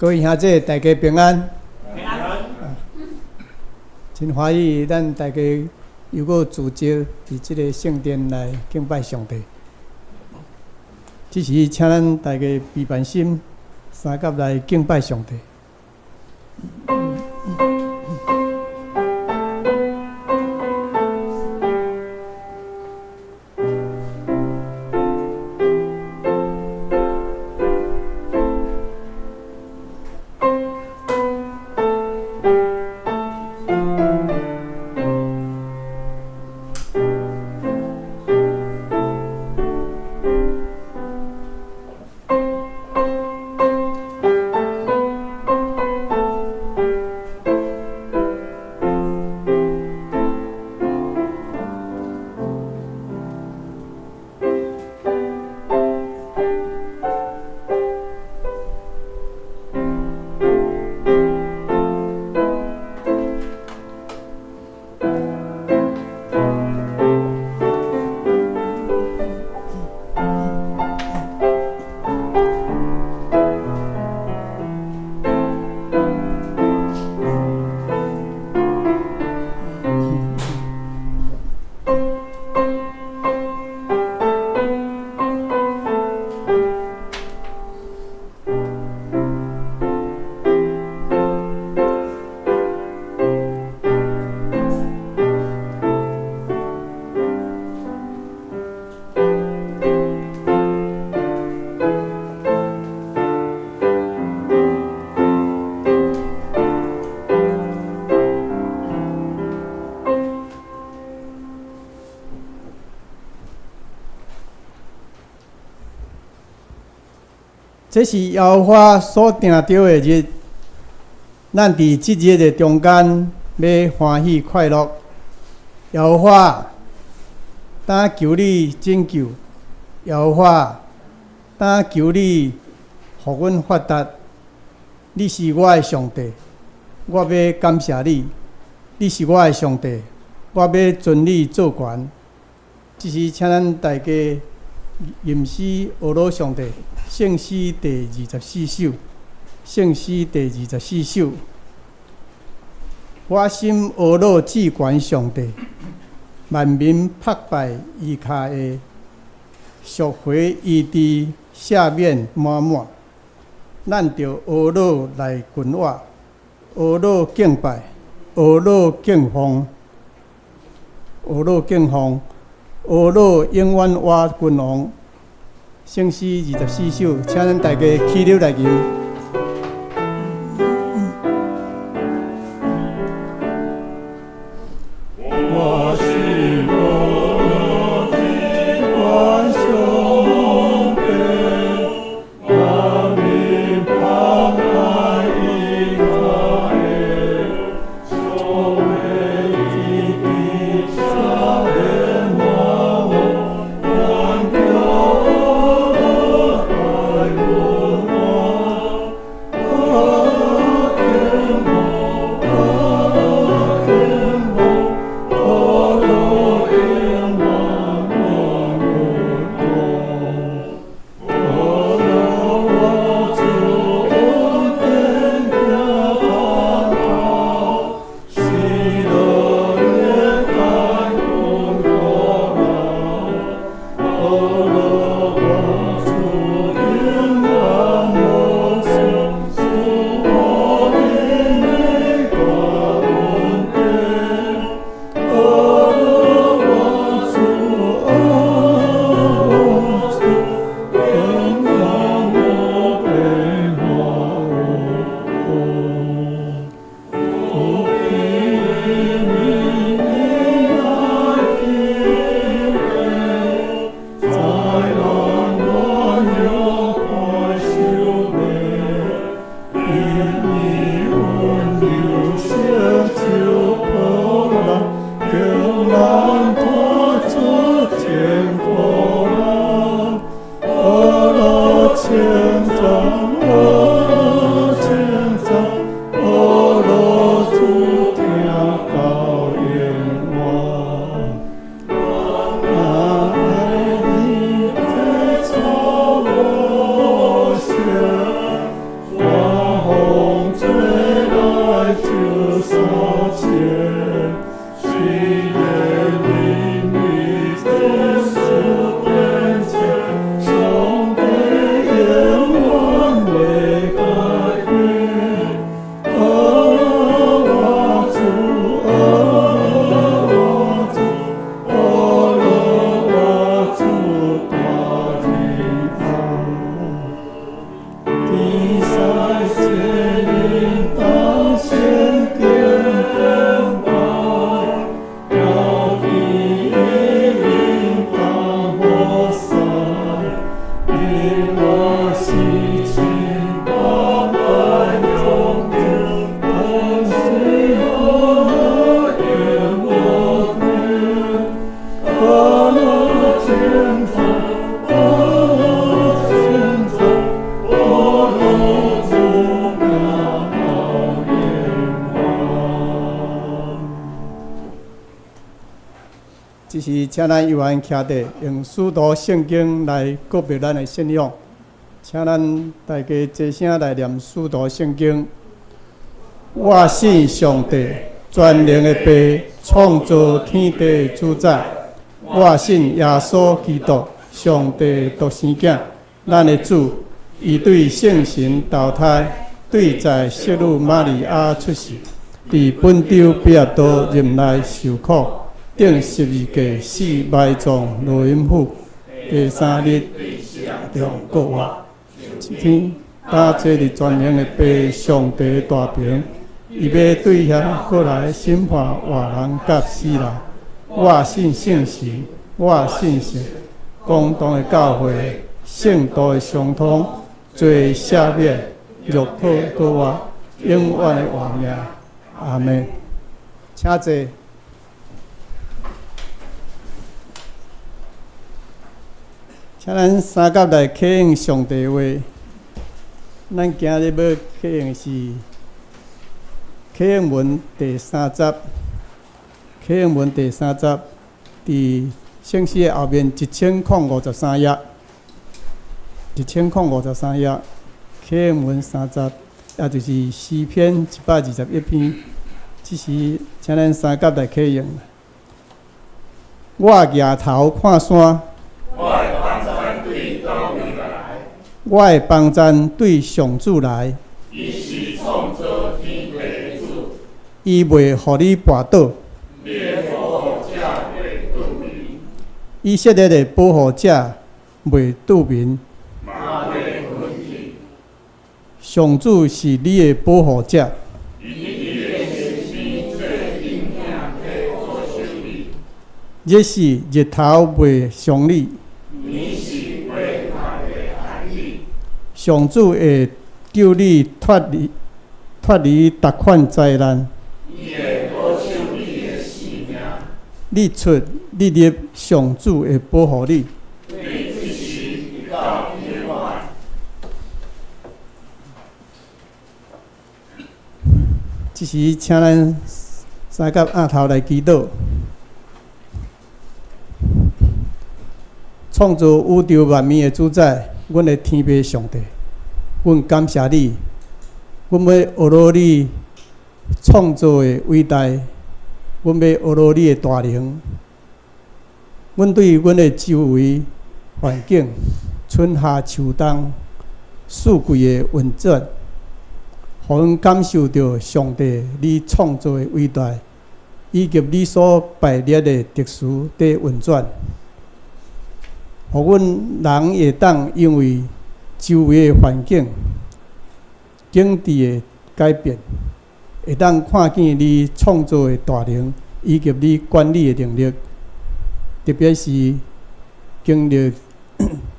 各位兄弟，大家平安。平安。真歡喜，咱大家又閣聚集佇這个聖殿來敬拜上帝。這時，請咱大家閉萬心，相佮來敬拜上帝。這是耶和華所定著的日，咱佇這日的中間欲歡喜快樂。耶和華，當求你拯救；耶和華，當求你予阮發達。你是我的上帝，我欲感謝你。你是我的上帝，我欲尊你做懸。這時，請咱大家吟詩呵咾上帝，聖詩第二十四首，聖詩第二十四首。我心呵咾至懸上帝，萬民拍拜伊跤下，贖回伊佇赦免滿滿。咱著呵咾來群倚，呵咾敬拜，呵咾敬奉，呵咾敬奉，呵咾永遠活君王。聖詩二十四首，請咱大家起立來吟。我心呵咾至懸上帝，萬民拍拜伊跤下，贖回伊的赦免滿滿，咱著呵咾來群倚，這時請咱猶原徛佇，用使徒聖經來告白咱的信仰。請咱大家齊聲來念使徒聖經。我信上帝，全能的父，創造天地的主宰。我信耶穌基督，上帝獨生囝，咱的主。伊對聖神投胎，對在聖女瑪利亞出世，佇本丟彼拉多任內受苦，釘十字架死埋葬落陰府，第三日從死復活，升天，搭坐佇全能的父上帝大爿，伊欲對遐閣來審判活人佮死人。我信聖神，我信聖公同的教會，聖徒的相通，罪赦免，肉體復活，永遠的活命。阿們。請坐。請咱三甲來啟應上帝話。咱今日欲啟用是啟應文第三節，啟應文第三節，佇聖詩的後面1053頁，1053頁，啟應文三節，也就是詩篇121篇。這時，請咱三甲來啟用。我舉頭看山。我的幫贊對上主來。伊是創造天地的主。伊袂予你跋倒。你的保護者袂拄眠。以色列的保護者袂拄眠。嘛袂困去。上主是你的保護者。伊佇你的身邊做恁囝體保守你。日時日頭袂傷你。上主會救你脫離脫離逐款災難。伊會保守你的性命。你出你入，上主會保護你。對這時直到永遠。這時，請咱三甲額頭來祈禱。創造宇宙萬物的主宰，阮的天父上帝，阮感謝你，阮欲學羅你創造的偉大，阮欲學羅你的大能。阮對阮的周圍環境，春夏秋冬四季的運轉，予阮感受著上帝你創造的偉大，以及你所排列的秩序佇運轉。予阮人會當因為周圍的環境、景致的改變，會當看見你創造的大能，以及你管理的能力。特別是經歷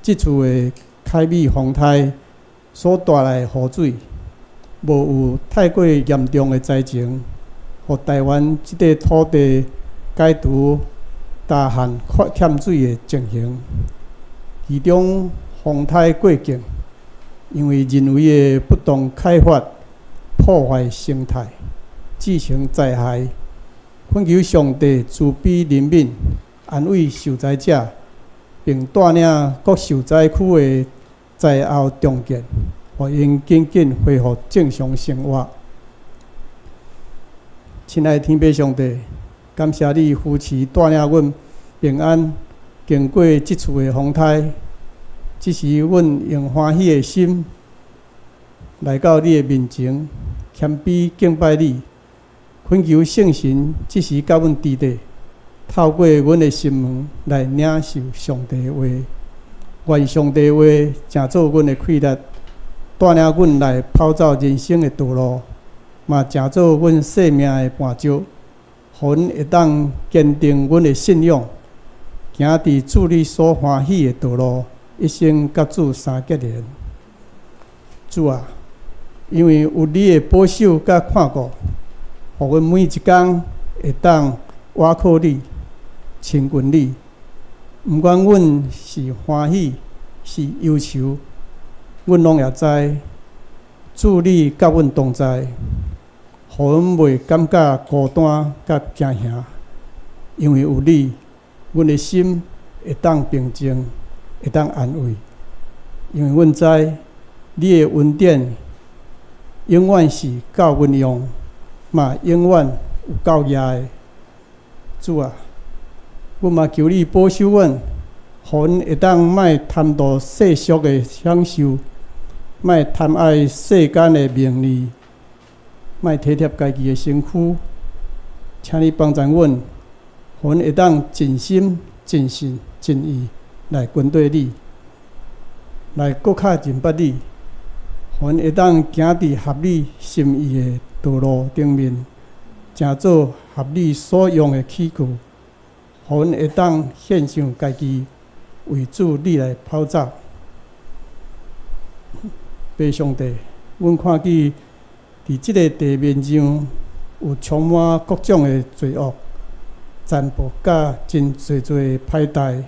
這次的凱美風颱所帶來的雨水，無有太過嚴重的災情，予台灣這塊土地解除乾旱缺水的情形。其中風颱過境，因為人為的不當開發、破壞生態，造成災害。懇求上帝慈悲憐憫，安慰受災者，並帶領各受災區的災後重建，予𪜶緊緊恢復正常生活。親愛的天父上帝，感謝你扶持帶領阮平安經過這次的風颱。這時，阮用歡喜的心來到你的面前，謙卑敬拜你，懇求聖神這時佮阮佇咧，透過阮的心門來領受上帝的話。願上帝的話成做阮的氣力，帶領阮來跑走人生的道路，嘛成做阮生命的絆石，予阮會當堅定阮的信仰，行佇主你所歡喜的道路，一生佮主相結連。主啊，因為有你的保守佮看顧，予阮每一工會當倚靠你、親近你。毋管阮是歡喜是憂愁，阮攏會知主你佮阮同在，予阮袂感覺孤單佮驚嚇，因為有你，阮的心會當平靜，會當安慰，因為阮知你的恩典永遠是夠阮用，嘛永遠有夠額的。主啊，阮嘛求你保守阮，予阮會當莫貪圖世俗的享受，莫貪愛世間的名利，莫體貼家己的身軀。請你幫助阮，予阮會當盡心、盡性、盡意來跟綴你，來閣較認捌你，予阮會當行佇合你心意的道路頂面，成做合你所用的器具，予阮會當獻上家己，為主你來跑走。父上帝，阮看見佇這个地面上有充滿各種的罪惡、殘暴佮真濟濟歹代。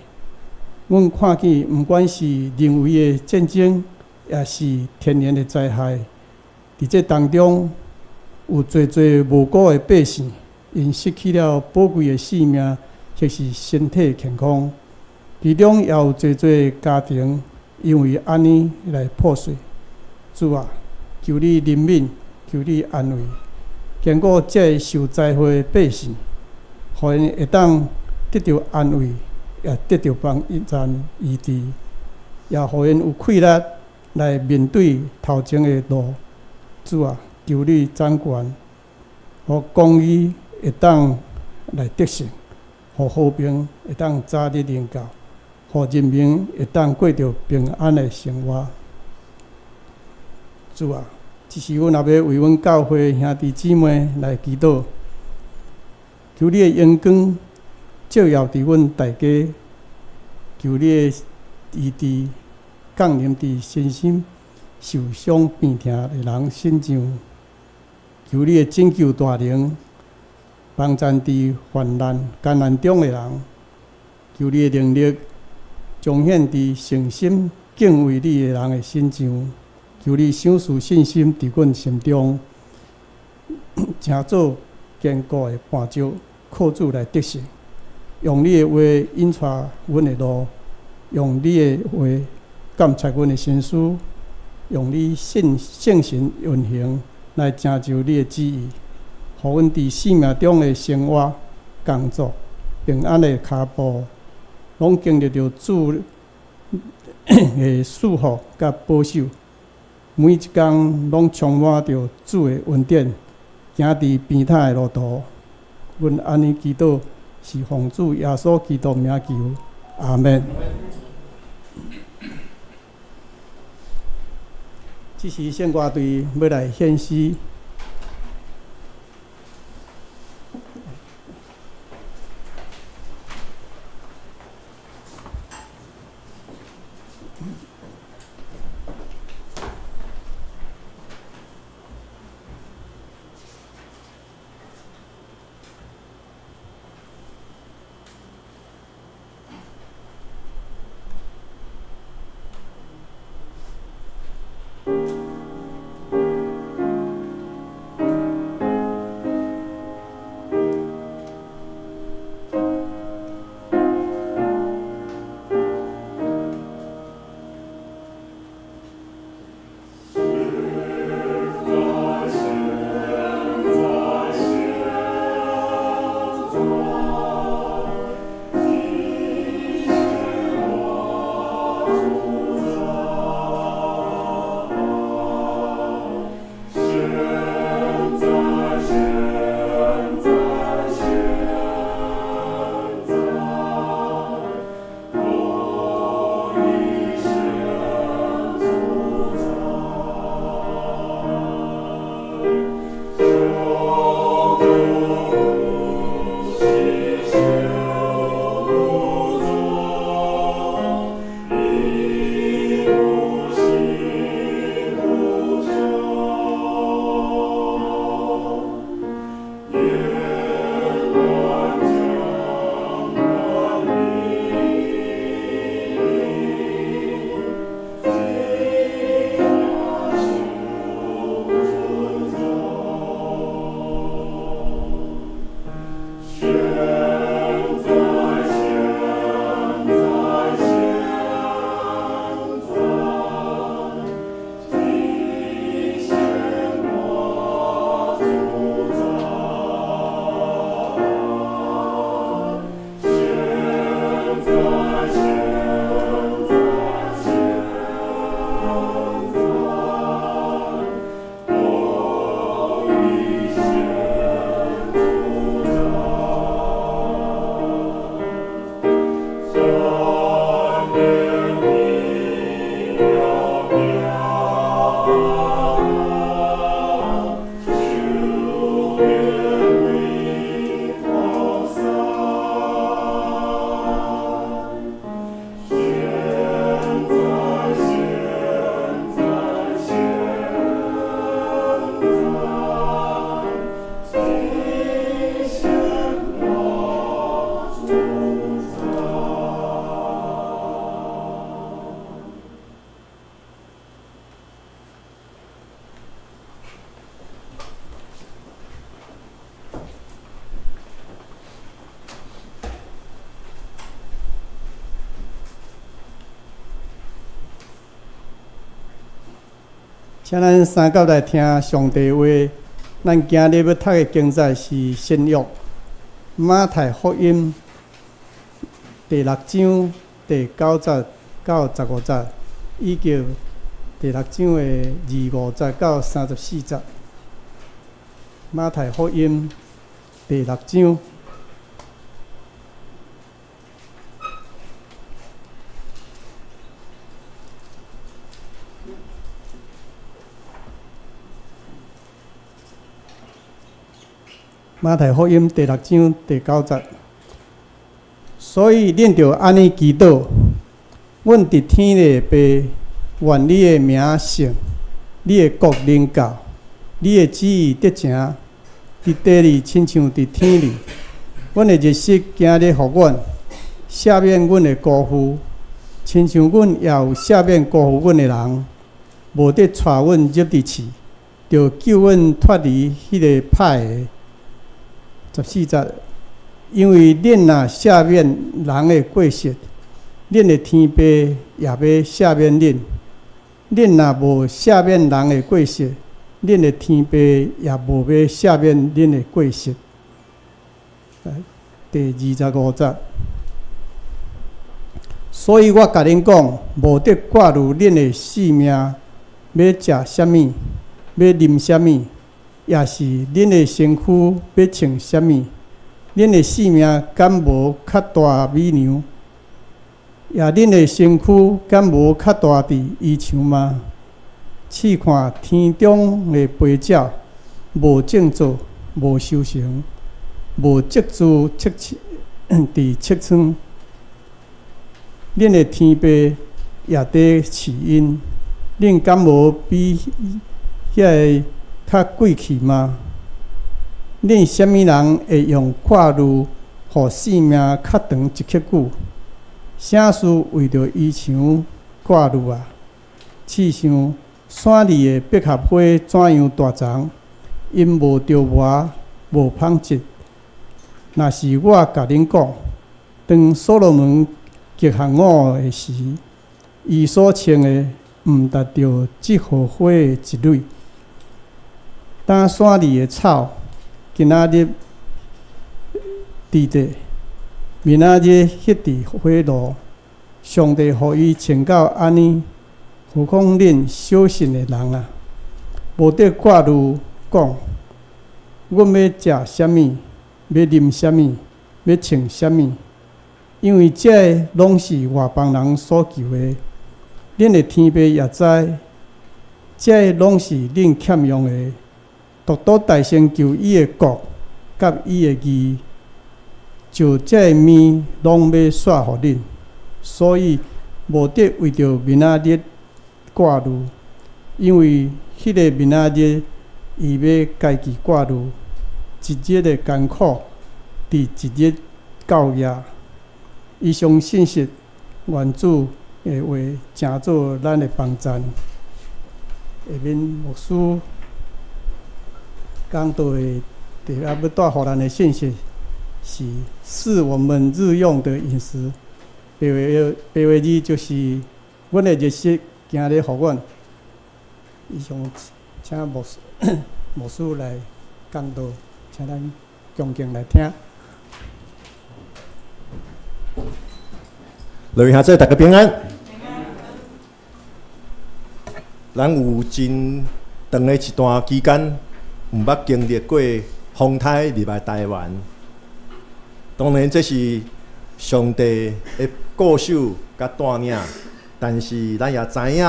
阮看見，毋管是人為的戰爭，抑是天然的災害，佇這當中有濟濟無辜的百姓，𪜶失去了寶貴的性命，或是身體健康。其中也有濟濟家庭因為按呢來破碎。主啊，求你憐憫，求你安慰，堅固這个受災禍的百姓，予𪜶會當得著安慰，也得著幫助醫治，也予𪜶有氣力來面對頭前的路。主啊，求你掌權，予公義會當來得勝，予和平會當早日臨到，予人民會當過著平安的生活。主啊，這時阮也欲為阮教會兄弟姊妹來祈禱，求你的榮光照耀佇阮大家，求你的醫治降臨佇身心受傷病痛的人身上，求你的拯救大能幫贊佇患難艱難中的人，求你的能力彰顯佇誠心敬畏你的人的身上，求你賞賜信心佇阮心中，成做堅固的磐石，靠主來得勝。用你的話引帶阮的路，用你的話監察阮的心思，用你聖聖神運行來成就你的旨意，予阮佇生命中的生活、工作、平安的跤步，攏經歷著主的賜福佮保守。每一工攏充滿著主的恩典，行佇平坦的路途。阮按呢祈禱，是奉主耶穌基督名求，阿們。這時聖歌隊欲來獻詩。請咱三甲來聽上帝話。咱今日欲讀的經節是新約馬太福音第六章第九節到十五節，以及第六章的25節到34節。馬太福音第六章。馬太福音第六章第九節，所以恁著按呢祈禱：阮佇天的爸，願你的名聖，你的國臨到，你的旨意得成，佇地裡親像佇天裡。阮的日食今日予阮，赦免阮的辜負，親像阮也有赦免辜負阮的人。無得帶阮入佇試，著救阮脫離彼个歹的。14節，因為恁若赦免人的過失，恁的天父也欲赦免恁；恁若無赦免人的過失，恁的天父也無欲赦免恁的過失。第25節，所以我共恁講，無得掛慮恁的性命，欲食啥物，欲啉啥物。抑是恁的身軀欲穿啥物？恁的性命敢無較大米糧？抑恁的身軀敢無較大佇衣裳嗎？試看天中的飛鳥，無種作，無收成，無積贮佇穀倉，恁的天父也佇飼𪜶，恁敢無比遐个較貴氣嗎？恁啥物人會用掛慮，予性命較長一刻久？啥事為著衣裳掛慮啊？試想山裡的百合花怎樣大叢，𪜶無著磨，無紡織。若是我共恁講，當所羅門極行伍的時，伊所穿的毋達著這荷花的一蕊。當山裡的草，今仔日佇地，明仔日彼佇火爐，上帝予伊穿到按呢，何況恁小信的人啊！無得掛慮講，阮欲食啥物，欲啉啥物，欲穿啥物，因為這个攏是外邦人所求的。恁的天父也知，這个攏是恁欠用的。獨獨大先求伊的國佮伊的義，就這个物攏欲煞予恁。所以無得為著明仔日掛慮，因為彼个明仔日伊欲家己掛慮。一日的艱苦，佇一日夠額。以上信息，願主的話成做咱的幫贊。下面牧師講道的第二欲帶予咱的信息是賜我們日用的飲食。白話白話字就是阮的日食今日予阮。以上請牧師牧師來講道，請咱恭敬來聽。各位兄弟，大家平安。咱有真長的一段期間，毋捌經歷過風颱入來台灣。當然，這是上帝的顧守佮帶領，但是咱也知影，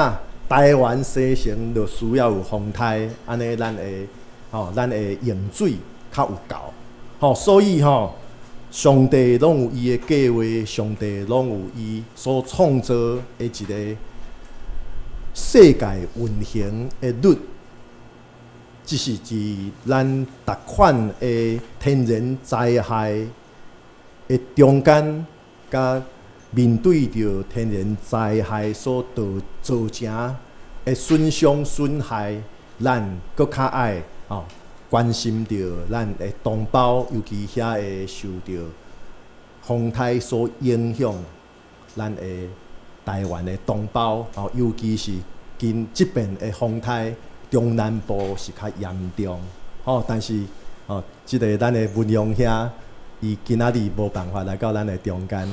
台灣西城就需要有風颱，按呢咱會吼，咱會用水較有夠。吼，所以吼，上帝攏有伊的計劃，上帝攏有伊所創造的一個世界運行的律。只是佇咱逐款的天然災害的中間，佮面對著天然災害所造造成的損傷損害，咱閣較愛吼關心著咱的同胞，尤其遐个受著風颱所影響，咱的台灣的同胞吼，尤其是近這遍的風颱中南部是較嚴重，吼，但是吼，這个咱的文陽兄，伊今仔日無辦法來到咱的中間，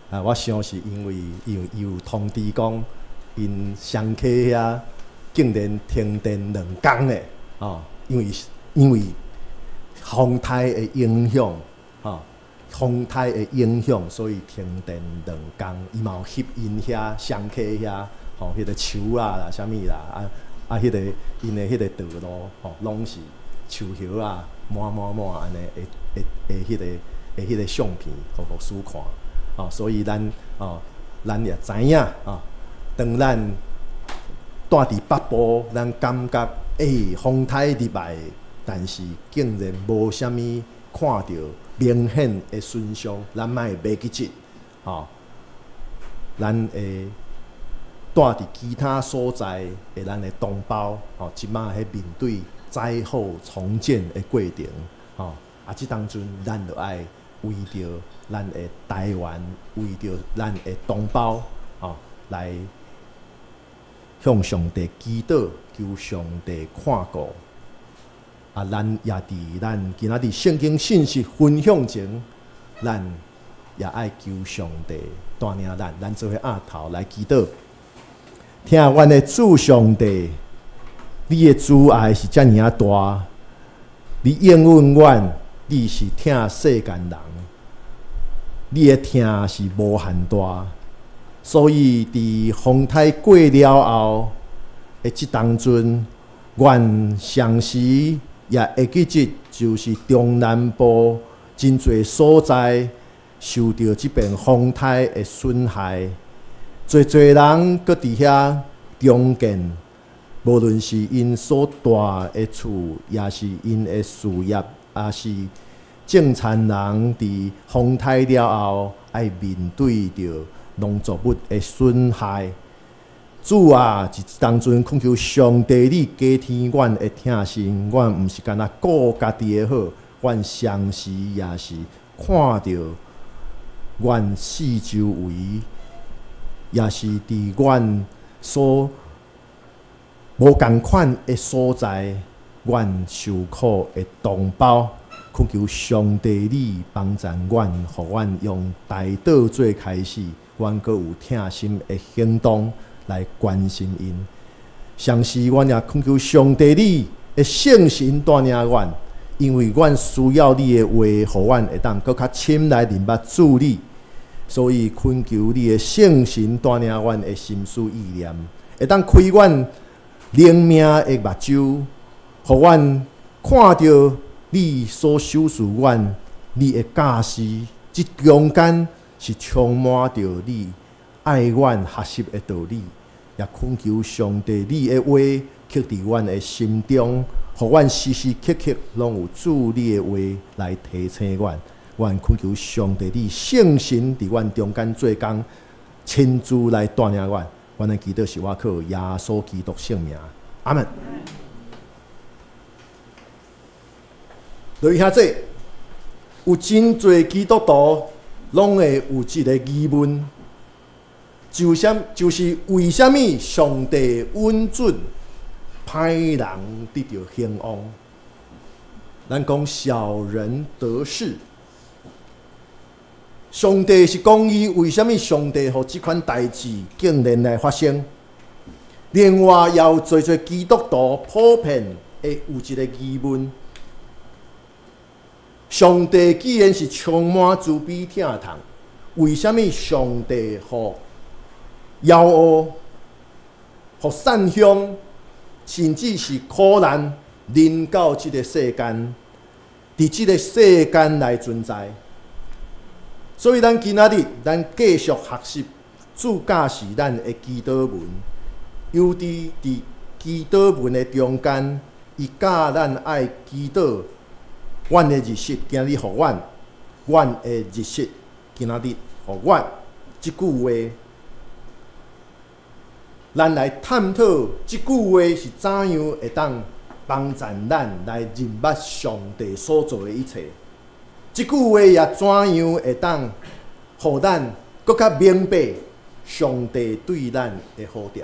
啊，我想是因為伊有通知講，𪜶雙溪遐竟然停電2工咧，吼，因為風颱的影響，吼，風颱的影響，所以停電兩工，伊嘛有翕𪜶遐雙溪遐，吼，彼個樹仔啦，啥物啦，啊啊，彼個𪜶的彼個道路，吼，攏是樹葉仔滿滿滿按呢，會會會彼個會彼個相片，予牧師看，吼，所以咱吼，咱也知影，吼，當咱蹛佇北部，咱感覺風颱入來，但是竟然無啥物看著明顯的損傷，咱莫袂記得，吼，咱會蹛佇其他所在的咱的同胞，吼，這馬彼面對災後重建的過程，吼，啊，這當陣咱就愛為著咱的台灣，為著咱的同胞，吼，來向上帝祈禱，求上帝看顧。啊，咱也佇咱今仔日聖經信息分享前，咱也愛求上帝帶領咱，咱做伙徛頭來祈禱。疼阮的主上帝，你的慈愛是遮爾仔大，你應允阮，你是疼世間人，你的疼是無限大，所以佇風颱過了後的這當陣，阮相時也會記得，就是中南部真濟所在受著這遍風颱的損害，濟濟人閣佇遐重建，無論是𪜶所蹛的厝，抑是𪜶的事業，抑是種田人佇風颱了後愛面對著農作物的損害。主啊，佇這當陣懇求上帝你加添阮的疼心，阮毋是干焦顧家己的好，阮相時也是看著阮四周圍，也是佇阮所無仝款的所在，阮受苦的同胞，懇求上帝你幫贊阮，予阮用代禱做開始，阮閣有疼心的行動來關心𪜶。同時，阮也懇求上帝你的聖神帶領阮，因為阮需要你的話，予阮會當閣較深來認捌主你。所以懇求你的聖神帶領阮的心思意念，會當開阮靈命的目睭，予阮看著你所賞賜阮你的教示，這中間是充滿著你愛阮學習的道理，也懇求上帝你的話刻佇阮的心中，予阮時時刻刻攏有主你的話來提醒阮。阮懇求上帝你聖神佇阮中間做工，親自來帶領阮。阮的祈禱是倚靠耶穌基督聖名，阿門。來兄弟，有真濟基督徒攏會有這个疑問。就啥就是為啥物上帝允准歹人得著興旺？咱講小人得勢，上帝是公義，為啥物上帝予這款代誌竟然來發生？另外，也有濟濟基督徒普遍會有一個疑問：上帝既然是充滿慈悲疼痛，為啥物上帝予夭禍、予散凶，甚至是苦難臨到這个世間，佇這个世間來存在？所以，咱今仔日咱繼續學習主教示咱的祈禱文，尤其佇祈禱文的中間，伊教咱愛祈禱，阮的日食今日予阮，阮的日食今仔日予阮，這句話。咱來探討這句話是怎樣會當幫助咱來認捌上帝所做的一切。這句話也怎樣會當予咱閣較明白上帝對咱的呼召。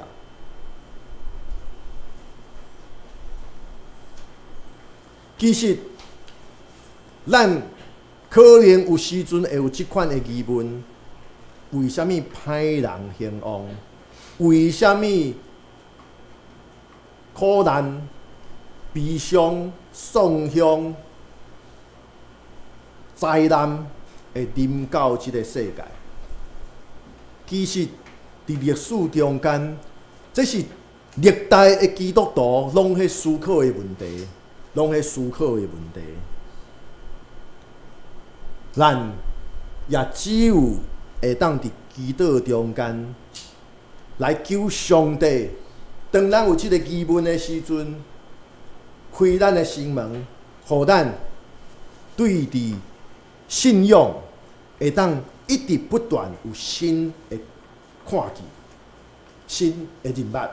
其實，咱可能有時陣會有這款的疑問：為啥物歹人興旺？為啥物苦難、悲傷、喪鄉、災難會臨到這个世界？其實，佇歷史中間，這是歷代的基督徒攏咧思考的問題，攏咧思考的問題。咱也只有會當佇祈禱中間來求上帝。當咱有這个疑問的時陣，開咱的心門，予咱對佇信仰會當一直不斷有新的看見、新的認捌。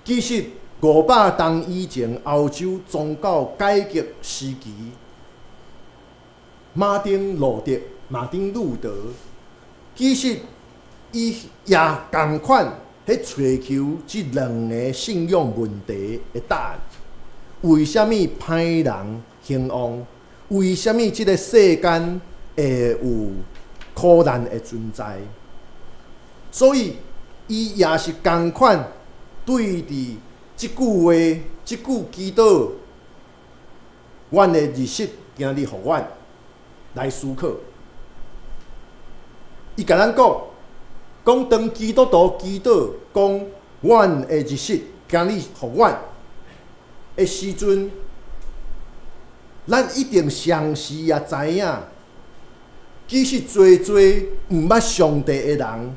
其實500冬以前，歐洲宗教改革時期，馬丁路德、馬丁路德，其實伊也仝款彼揣求這兩个信仰問題的答案。為啥物歹人興旺？為啥物這个世間會有苦難的存在？所以，伊也是仝款對佇這句話、這句祈禱，阮的日食今日予阮來思考。伊共咱講，講當基督徒祈禱講阮的日食今日予阮的時陣，咱一定常時也知影，其實濟濟毋捌上帝的人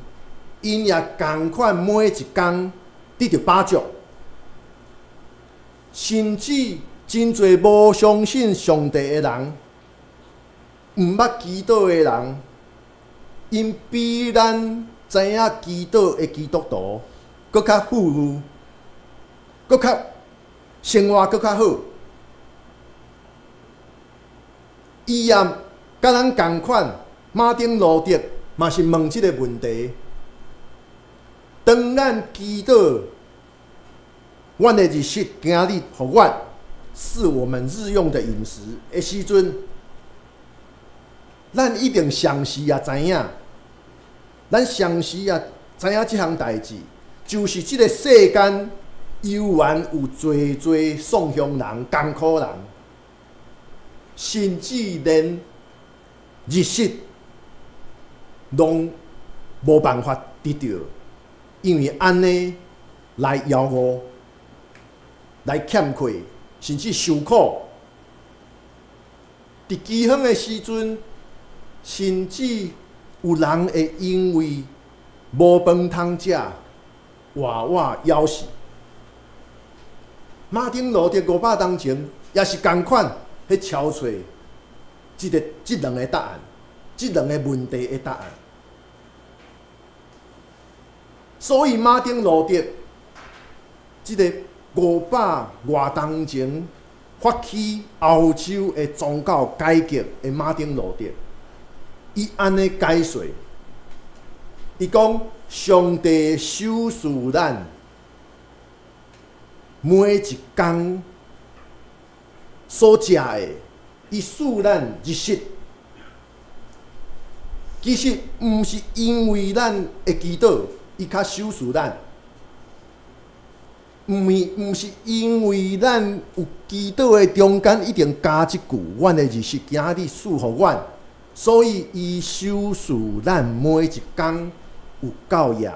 ，𪜶也仝款每一工得著飽足，甚至真濟無相信上帝的人，毋捌祈禱的人，𪜶比咱知影祈禱的基督徒閣較富裕，閣較生活閣較好。伊也佮咱仝款，馬丁路德嘛是問這个問題。當咱祈禱，阮的日食今日予阮，是我們日用的飲食的時陣，咱一定常時也知影，咱常時也知影這項代誌，就是這个世間猶原有濟濟喪鄉人、艱苦人，甚至連日食攏無辦法得著，因為按呢來枵餓、來欠缺，甚至受苦。佇饑荒的時陣，甚至有人會因為無飯通食，活活枵死。馬丁路德500冬前也是仝款，彼敲揣這个這兩个答案，這兩个問題的答案。所以馬丁路德這个500外冬前發起歐洲的宗教改革的馬丁路德，伊按呢解說，伊講上帝賞賜咱每一工所食的，伊賜咱日食，其實毋是因為咱的祈禱，伊較賞賜咱，毋是因為咱有祈禱的中間一定加這句，阮的日食今日賜予阮，所以伊賞賜咱每一工有夠額。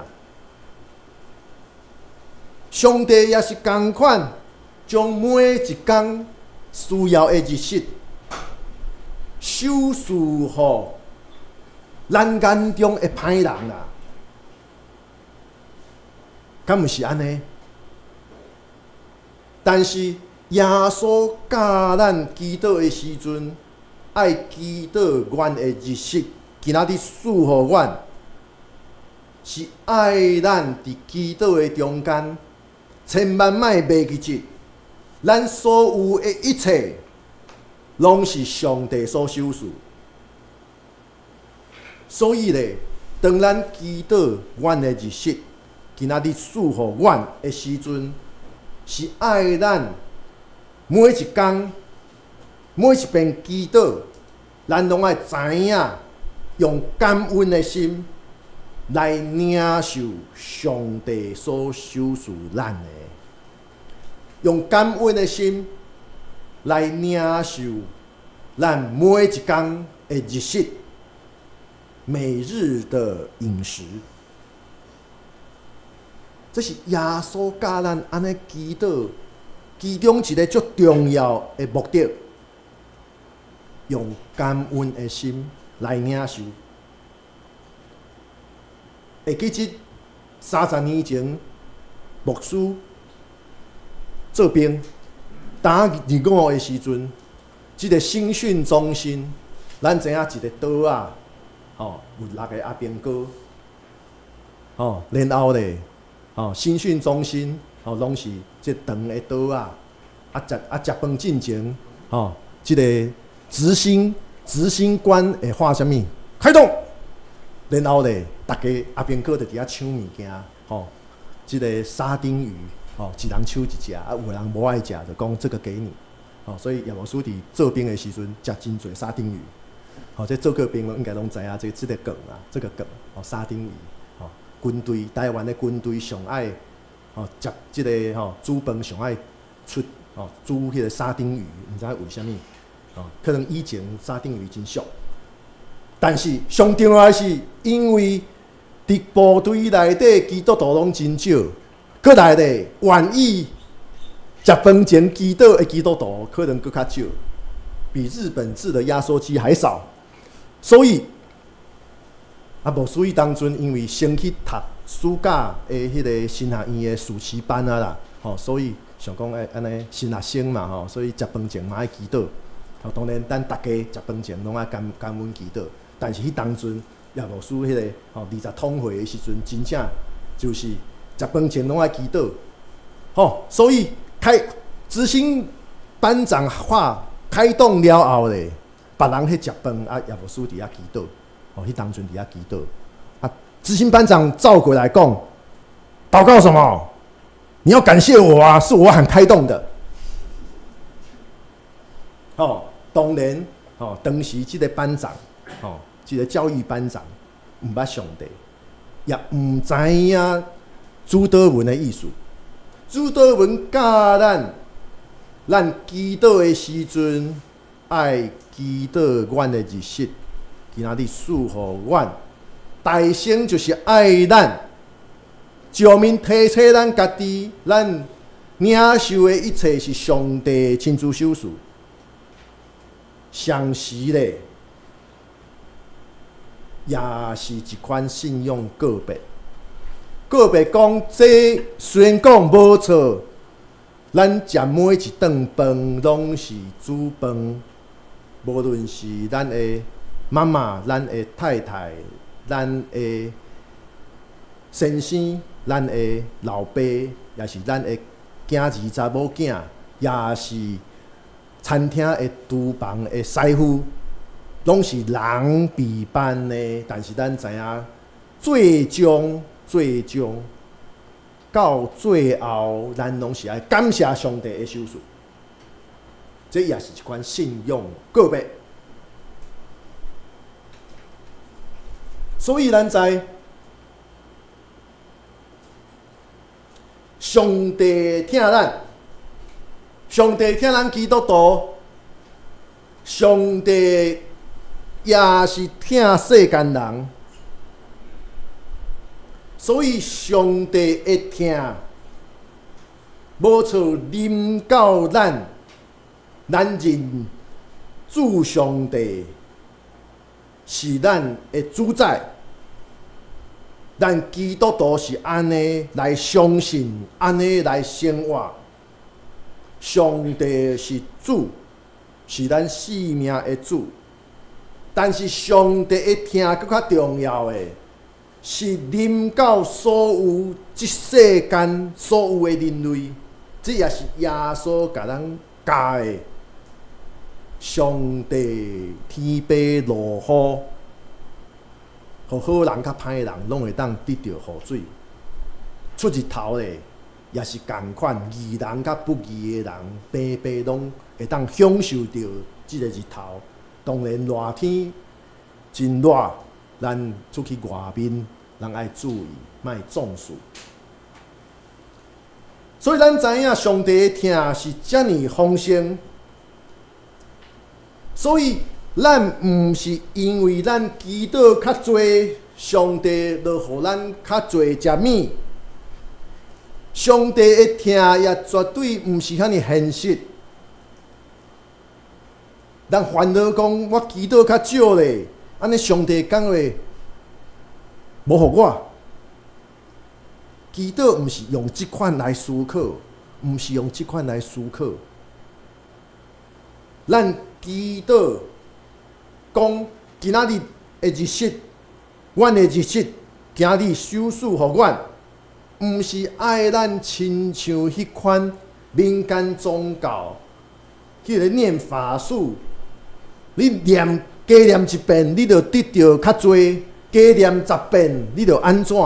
上帝也是仝款，將每一工需要的日食賞賜予咱眼中的歹人啦，敢毋是按呢？但是耶穌教咱祈禱的時陣，愛祈禱阮的日食，今仔日賜予阮，是愛咱佇祈禱的中間，千萬莫袂記得，咱所有的一切，攏是上帝所賞賜。所以咧，當咱祈禱阮的日食，今仔日賜予阮的時陣，是愛咱每一工每一遍祈禱，咱攏愛知影，用感恩的心來領受上帝所賞賜咱的，用感恩的心來領受咱每一工的日食，每日的飲食。這是耶穌教咱按呢祈禱，其中一个足重要的目的，用感恩的心來領受。會記得30年前，牧師做兵，當入伍的時陣，這个新訓中心，咱知影一个桌仔，吼，有六个阿兵哥，吼，然後咧，吼，新訓中心，吼，攏是這長的桌仔，啊食啊食飯進前，吼，這个執行官會喊啥物？開動，然後咧，逐家阿兵哥就佇遐搶物件，吼，這个沙丁魚，吼，一人搶一隻，啊，有的人無愛食，就講這個給你，吼，所以葉牧師佇做兵的時陣，食真濟沙丁魚，吼，這做過兵應該攏知影這個梗啊，這個梗，吼，沙丁魚。軍隊台灣的軍隊上愛吼食這个吼煮飯上愛出吼煮彼个沙丁魚，毋知為啥物吼，可能以前沙丁魚真俗，但是上重要的是因為佇部隊內底基督徒攏真少，閣來咧願意食飯前祈禱的基督徒可能閣較少，比日本製的壓縮機還少，所以。啊，牧師當陣因為先去讀暑假的彼个神學院的暑期班啊啦，吼，所以想講愛按呢新學生嘛吼，所以食飯前嘛愛祈禱。吼，當然咱逐家食飯前攏愛感恩祈禱，但是彼當陣葉牧師彼個吼20通歲的時陣，真正就是食飯前攏愛祈禱。吼，所以開執行班長話開動了後咧，別人去食飯啊，葉牧師佇遐祈禱。哦，彼當陣佇遐祈禱，啊，執行班長走過來講，禱告什麼？你要感謝我啊，是我喊開動的。哦，當然，哦，當時這個班長，哦，這個教育班長，毋捌上帝，也毋知影主禱文的意思。主禱文教咱，咱祈禱的時陣，愛祈禱阮的日食。今仔日賜予阮，大先就是愛咱，上面提醒咱家己，咱領受的一切是上帝親自賞賜。相時咧，也是一款信仰告白。告白講，這雖然講無錯，咱食每一頓飯攏是煮飯，無論是咱的媽媽、咱的太太、咱的先生、咱的老爸，也是咱的囝兒、查某囝，也是餐廳的廚房的師傅，攏是人備辦的。但是咱知影，最終、最終到最後，咱攏是愛感謝上帝的賞賜。這也是一款信仰告白。所以咱知上帝疼咱，上帝疼咱基督徒，上帝也是疼世間人，所以上帝的疼，無錯臨到咱，咱認主上帝是咱的主宰。咱基督徒是按呢來相信，按呢來生活。上帝是主，是咱生命的主。但是上帝的疼閣較重要的，是臨到所有這世間所有的人類，這也是耶穌共咱教的。上帝天父落雨，予好人佮歹人攏會當得著雨水。出日頭咧，也是仝款，義人佮不義的人，平平攏會當享受著這个日頭。當然熱天真熱，咱出去外面，咱愛注意，莫中暑。所以咱知影上帝的疼是遮爾豐盛，所以咱毋是因為咱祈禱較濟，上帝就予咱較濟食物。上帝的疼也絕對毋是遐爾現實。咱煩惱講，我祈禱較少咧，按呢上帝敢會無予我？祈禱毋是用這款來思考，毋是用這款來思考。咱祈禱講今仔日的日食，阮的日食，今日賞賜予阮，毋是愛咱親像彼款民間宗教，彼个念法術，你念加念一遍，你就得著較濟；加念10遍，你就按怎？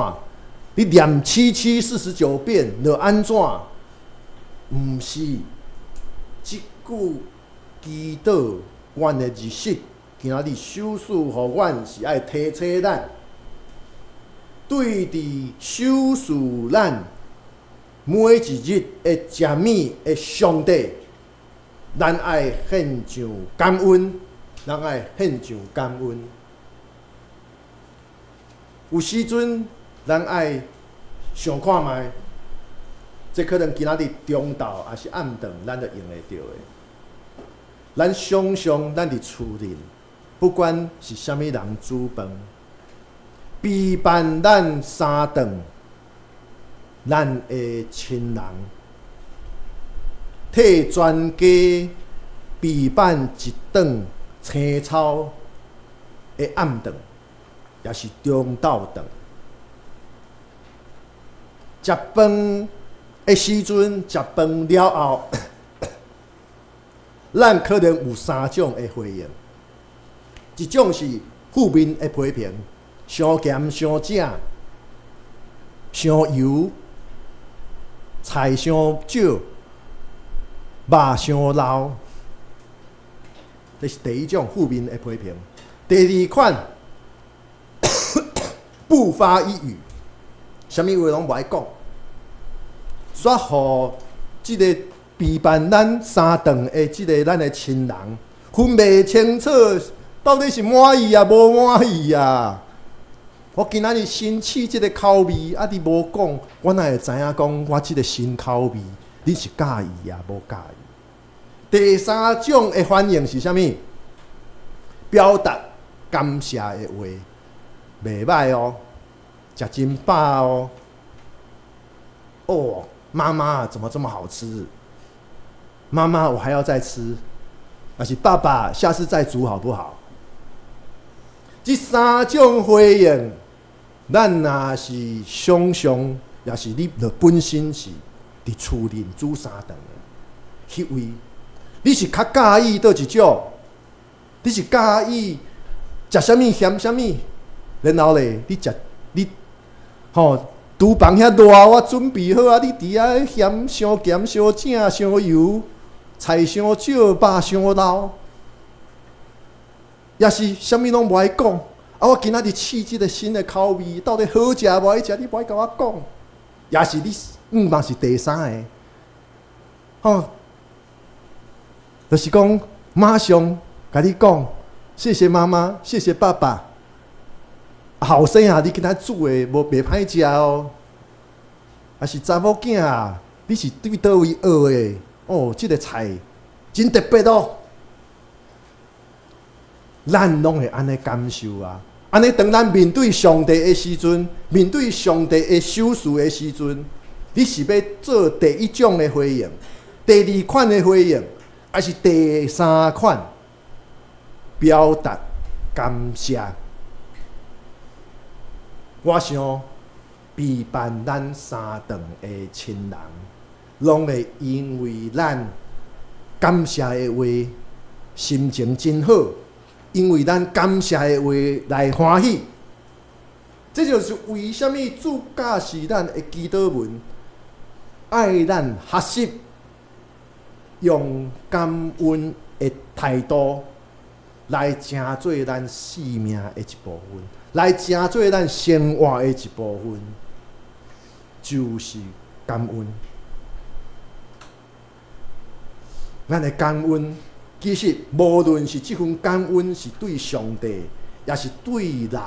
你念七七四十九遍，就按怎？毋是，這句祈禱，阮的日食，今仔日賞賜予阮，是愛提醒咱，對佇賞賜咱每一日的食物的上帝，咱愛獻上感恩，咱愛獻上感恩。有時陣，咱愛想看覓，這可能今仔日中晝抑是暗頓，咱就用會著的。咱想像咱佇厝裡，不管是啥物人煮飯，陪伴咱三頓，咱的親人，替全家備辦一頓青草的暗頓，抑是中晝頓。食飯的時陣，食飯了後，咱可能有三種的回應。一種是負面的批評，傷鹹、傷正、傷油，菜傷少，肉傷老，這是第一種負面的批評。第二款，不發一語，啥物話攏無愛講，煞予這个陪伴咱三頓的這个咱的親人分袂清楚，到底是滿意抑無滿意啊？我今仔日新試這个口味，啊，你無講，我哪會知影講我這个新口味，你是佮意抑無佮意？第三種的反應是啥物？表達感謝的話，袂䆀哦，食真飽哦。哦，媽媽怎麼這麼好吃？媽媽，我還要再吃。還是爸爸，下次再煮好不好？這三種回應，咱若是想象，抑是你著本身是佇厝裡煮三頓的彼位，你是較佮意佗一種？你是佮意食啥物鹹啥物？然後咧，你食你吼，廚房遐熱，我準備好啊！你佇遐嫌傷鹹、傷正、傷油，菜傷少，肉傷老，抑是啥物攏無愛講。啊！我今仔日試這个新的口味，到底好食無好食？你無愛共我講，抑是你嘛是第三个，吼，就是講馬上共你講，謝謝媽媽，謝謝爸爸。後生啊，你今仔煮的無袂歹食哦。抑是查某囝啊，你是對佗位學的？哦，這个菜真特別哦。咱攏會按呢感受啊！按呢當咱面對上帝的時陣，面對上帝的賞賜的時陣，你是欲做第一種的回應，第二款的回應，抑是第三款表達感謝？我想陪伴咱三頓的親人，攏會因為咱感謝的話，心情真好。因為咱感謝的話來歡喜，這就是為啥物主教示咱的祈禱文，愛咱學習用感恩的態度，來成做咱生命的一部分，來成做咱生活的一部分，就是感恩。咱的感恩，其實無論是這份感恩是對上帝，抑是對人，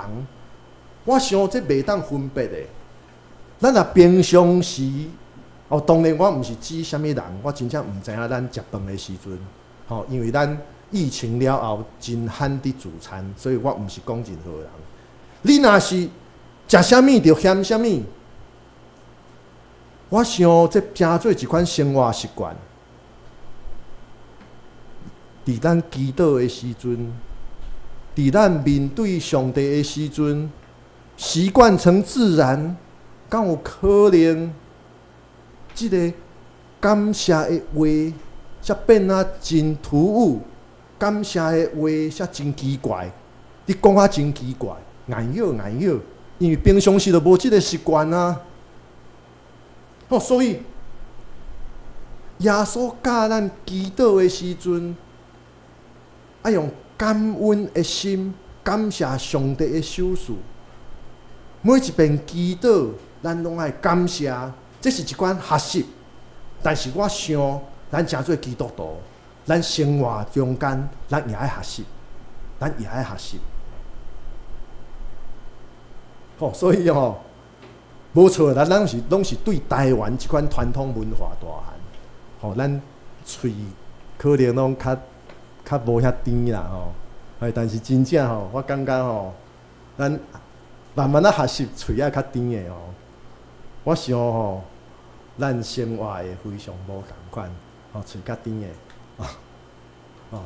我想這袂當分別的。咱若平常時，哦，當然我毋是指啥物人，我真正毋知影咱食飯的時陣，吼，因為咱疫情了後真罕佇聚餐，所以我毋是講任何人。你若是食啥物就嫌啥物，我想這成做一款生活習慣。佇咱祈禱的時陣，佇咱面對上帝的時陣，習慣成自然，敢有可能？這个感謝的話，才變啊真突兀；感謝的話，才真奇怪。你講啊真奇怪，硬拗硬拗，因為平常時就無這个習慣啊。哦，所以耶穌教咱祈禱的時陣，愛用感恩的心感謝上帝的賞賜。每一遍祈禱，咱攏愛感謝，這是一款學習。但是我想，咱成做基督徒，咱生活中間，咱也愛學習，咱也愛學習。吼，所以吼，無錯，咱攏是對台灣這款傳統文化大漢，吼，咱喙可能攏較無遐甜啦吼，哎，但是真正吼，我感覺吼，咱慢慢仔學習喙愛較甜的吼，我想吼，咱生活會非常無仝款，吼，喙較甜的，哦。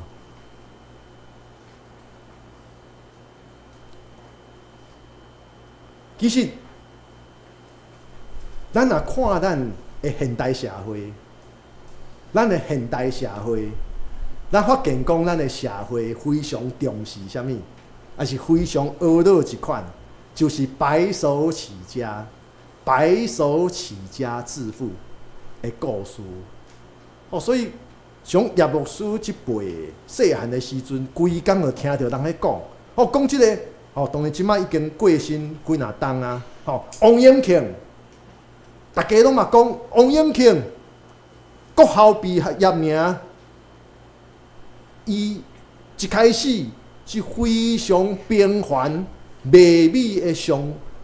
其實，咱若看咱的現代社會，咱的現代社會，咱發現講咱的社會非常重視啥物，抑是非常呵咾一款，就是白手起家、白手起家致富的故事。哦，所以像葉牧師這輩細漢的時陣，規工就聽著人咧講，哦，講這个，哦，當然這擺已經過身幾若冬啊，吼，王永慶，大家攏嘛講王永慶，國校畢業名。伊一開始是非常平凡、賣米的上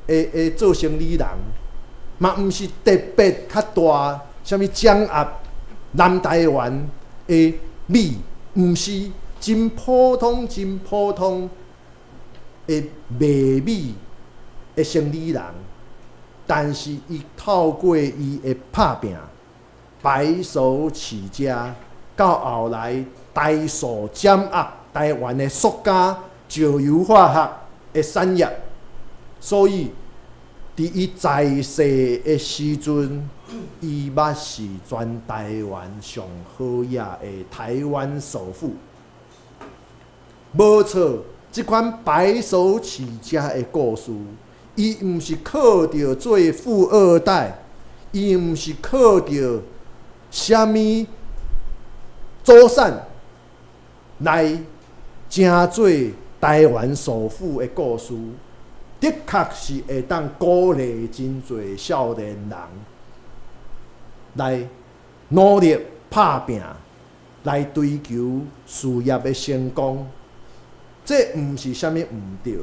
的的做生理人，嘛毋是特別較大，啥物掌握南台灣的米，毋是真普通、真普通的賣米的生理人，但是伊透過伊的拍拚，白手起家，到後來。大數掌握台灣的塑膠、石油化學的產業，所以佇伊在世的時陣，伊捌是全台灣上好額的台灣首富。無錯，這款白手起家的故事，伊毋是靠著做富二代，伊毋是靠著啥物祖產。來成做台灣首富的故事，的確是會當鼓勵真濟少年人來努力拍拚，來追求事業的成功。這毋是啥物毋對，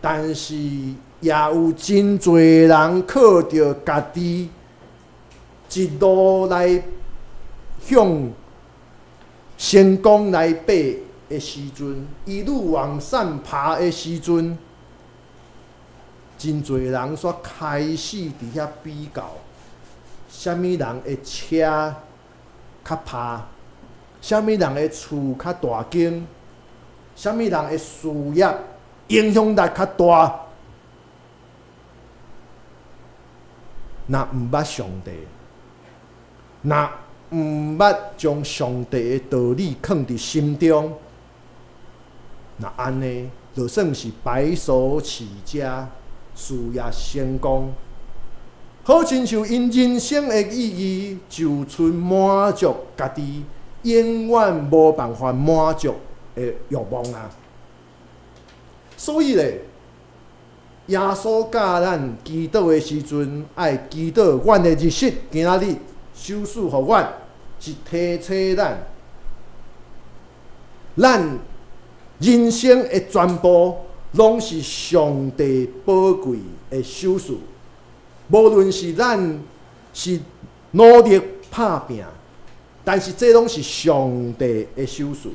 但是也有真濟人靠著家己一路來向成功來爬的時陣，一路往上爬的時陣，真濟人煞開始佇遐比較，啥物人的車較拍，啥物人的厝較大間，啥物人的事業影響力較大。若毋捌上帝，若毋捌將上帝的道理囥佇心中，若按呢，就算是白手起家，事業成功，好親像𪜶人生的意義，就賰滿足家己永遠無辦法滿足的欲望啊！所以咧，耶穌教咱祈禱的時陣，愛祈禱阮的日食今仔日賞賜予阮，是提醒咱，咱人生的全部攏是上帝寶貴的賞賜。無論是咱是努力拍拚，但是這攏是上帝的賞賜。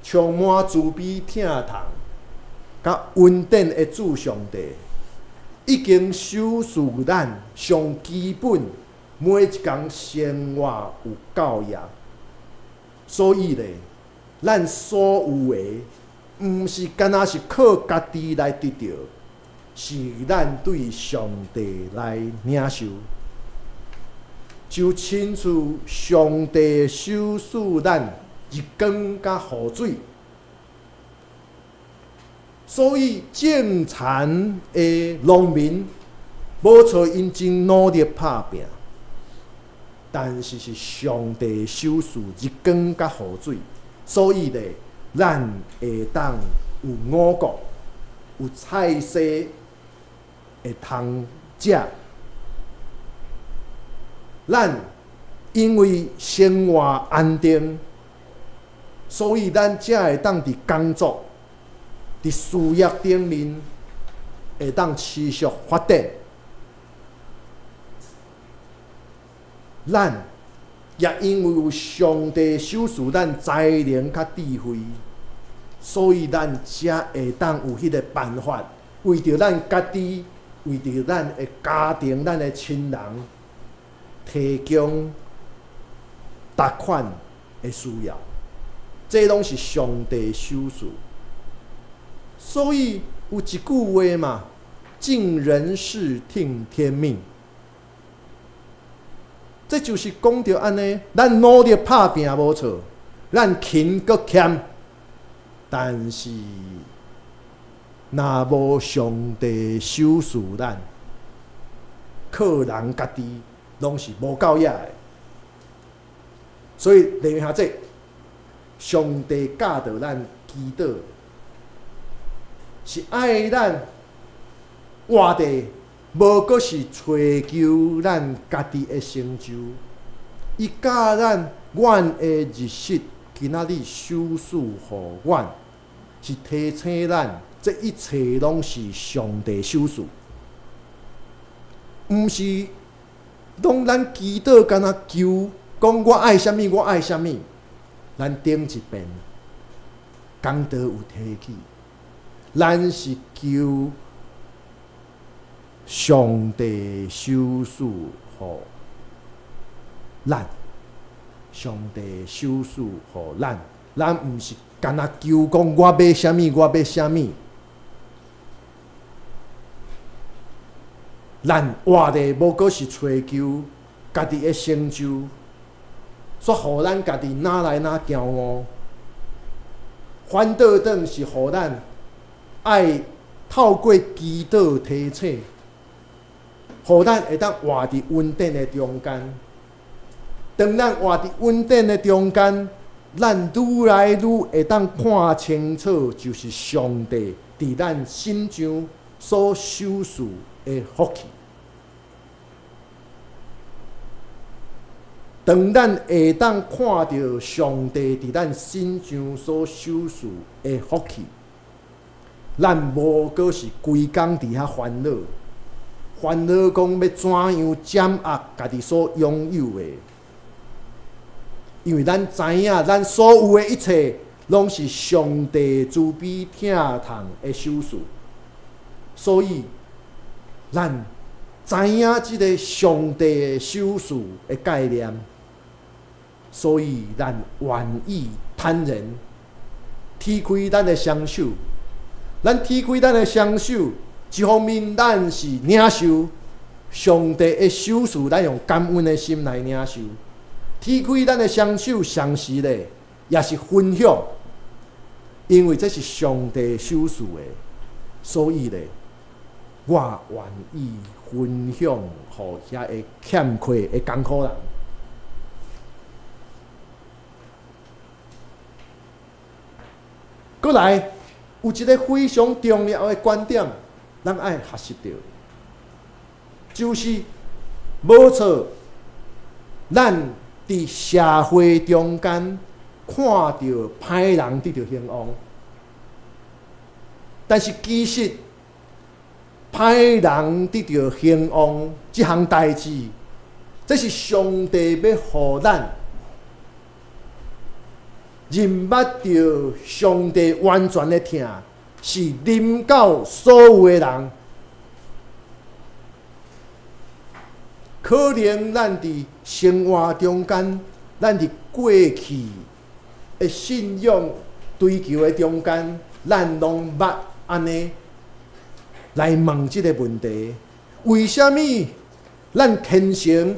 充滿慈悲疼痛、佮恩典的主上帝，已經賞賜咱上基本每一工生活有夠額。所以咧，咱所有的，毋是干焦是靠家己來得著，是咱對上帝來領受。就親像上帝賞賜咱日光佮雨水，所以種田的農民無錯，𪜶真努力拍拚，但是是上帝賞賜日光佮雨水，所以咧，咱會當有五穀、有菜蔬會通食。咱因為生活安定，所以咱才會當佇工作、佇事業頂面會當持續發展。咱也因為有上帝賞賜咱才能佮智慧，所以咱才會當有彼個辦法，為著咱家己，為著咱的家庭、咱的親人，提供逐款的需要。這攏是上帝賞賜。所以有一句話嘛：“盡人事，聽天命。”這就是講著按呢，咱努力拍拚無錯，咱勤閣儉，但是若無上帝賞賜咱，靠人家己攏是無夠額的。所以，弟兄姊，上帝教導咱祈禱，是愛咱活佇，無閣是揣求咱家己的成就。伊教咱，阮的日食今仔日賞賜予阮，是提醒咱，這一切攏是上帝賞賜，毋是攏咱祈禱干焦求，講我愛啥物，我愛啥物。咱頂一遍講道有提起，咱是求上帝賞賜予咱，上帝賞賜予咱，咱毋是干焦求講我欲啥物，我欲啥物。咱活咧無閣是揣求家己的成就，煞予咱家己哪來哪驕傲，反倒轉是予咱愛透過祈禱提醒，予咱會當活佇恩典的中間。當咱活佇恩典的中間，咱愈來愈會當看清楚，就是上帝佇咱身上所賞賜的福氣。當咱會當看著上帝佇咱身上所賞賜的福氣，咱無閣是規工佇遐煩惱，煩惱講欲怎樣掌握家己所擁有的，因為咱知影，咱所有的一切攏是上帝慈悲疼痛的賞賜，所以咱知影這个上帝的賞賜的概念，所以咱願意坦然提開咱的雙手，咱提開咱的雙手，一方面咱是領受上帝的賞賜，咱用感恩的心來領受；提開咱的雙手，同時咧也是分享，因為這是上帝賞賜的，所以咧，我願意分享予遐个欠缺的艱苦人。閣來有一个非常重要的觀點，咱愛學習著，就是無錯，咱佇社會中間看著歹人得著興旺，但是其實歹人得著興旺這項代誌，這是上帝欲予咱認捌著上帝完全的疼，是臨到所有的人。可能咱佇生活中間，咱佇過去的信仰追求的中間，咱攏捌按呢來問這个問題：為啥物咱虔誠，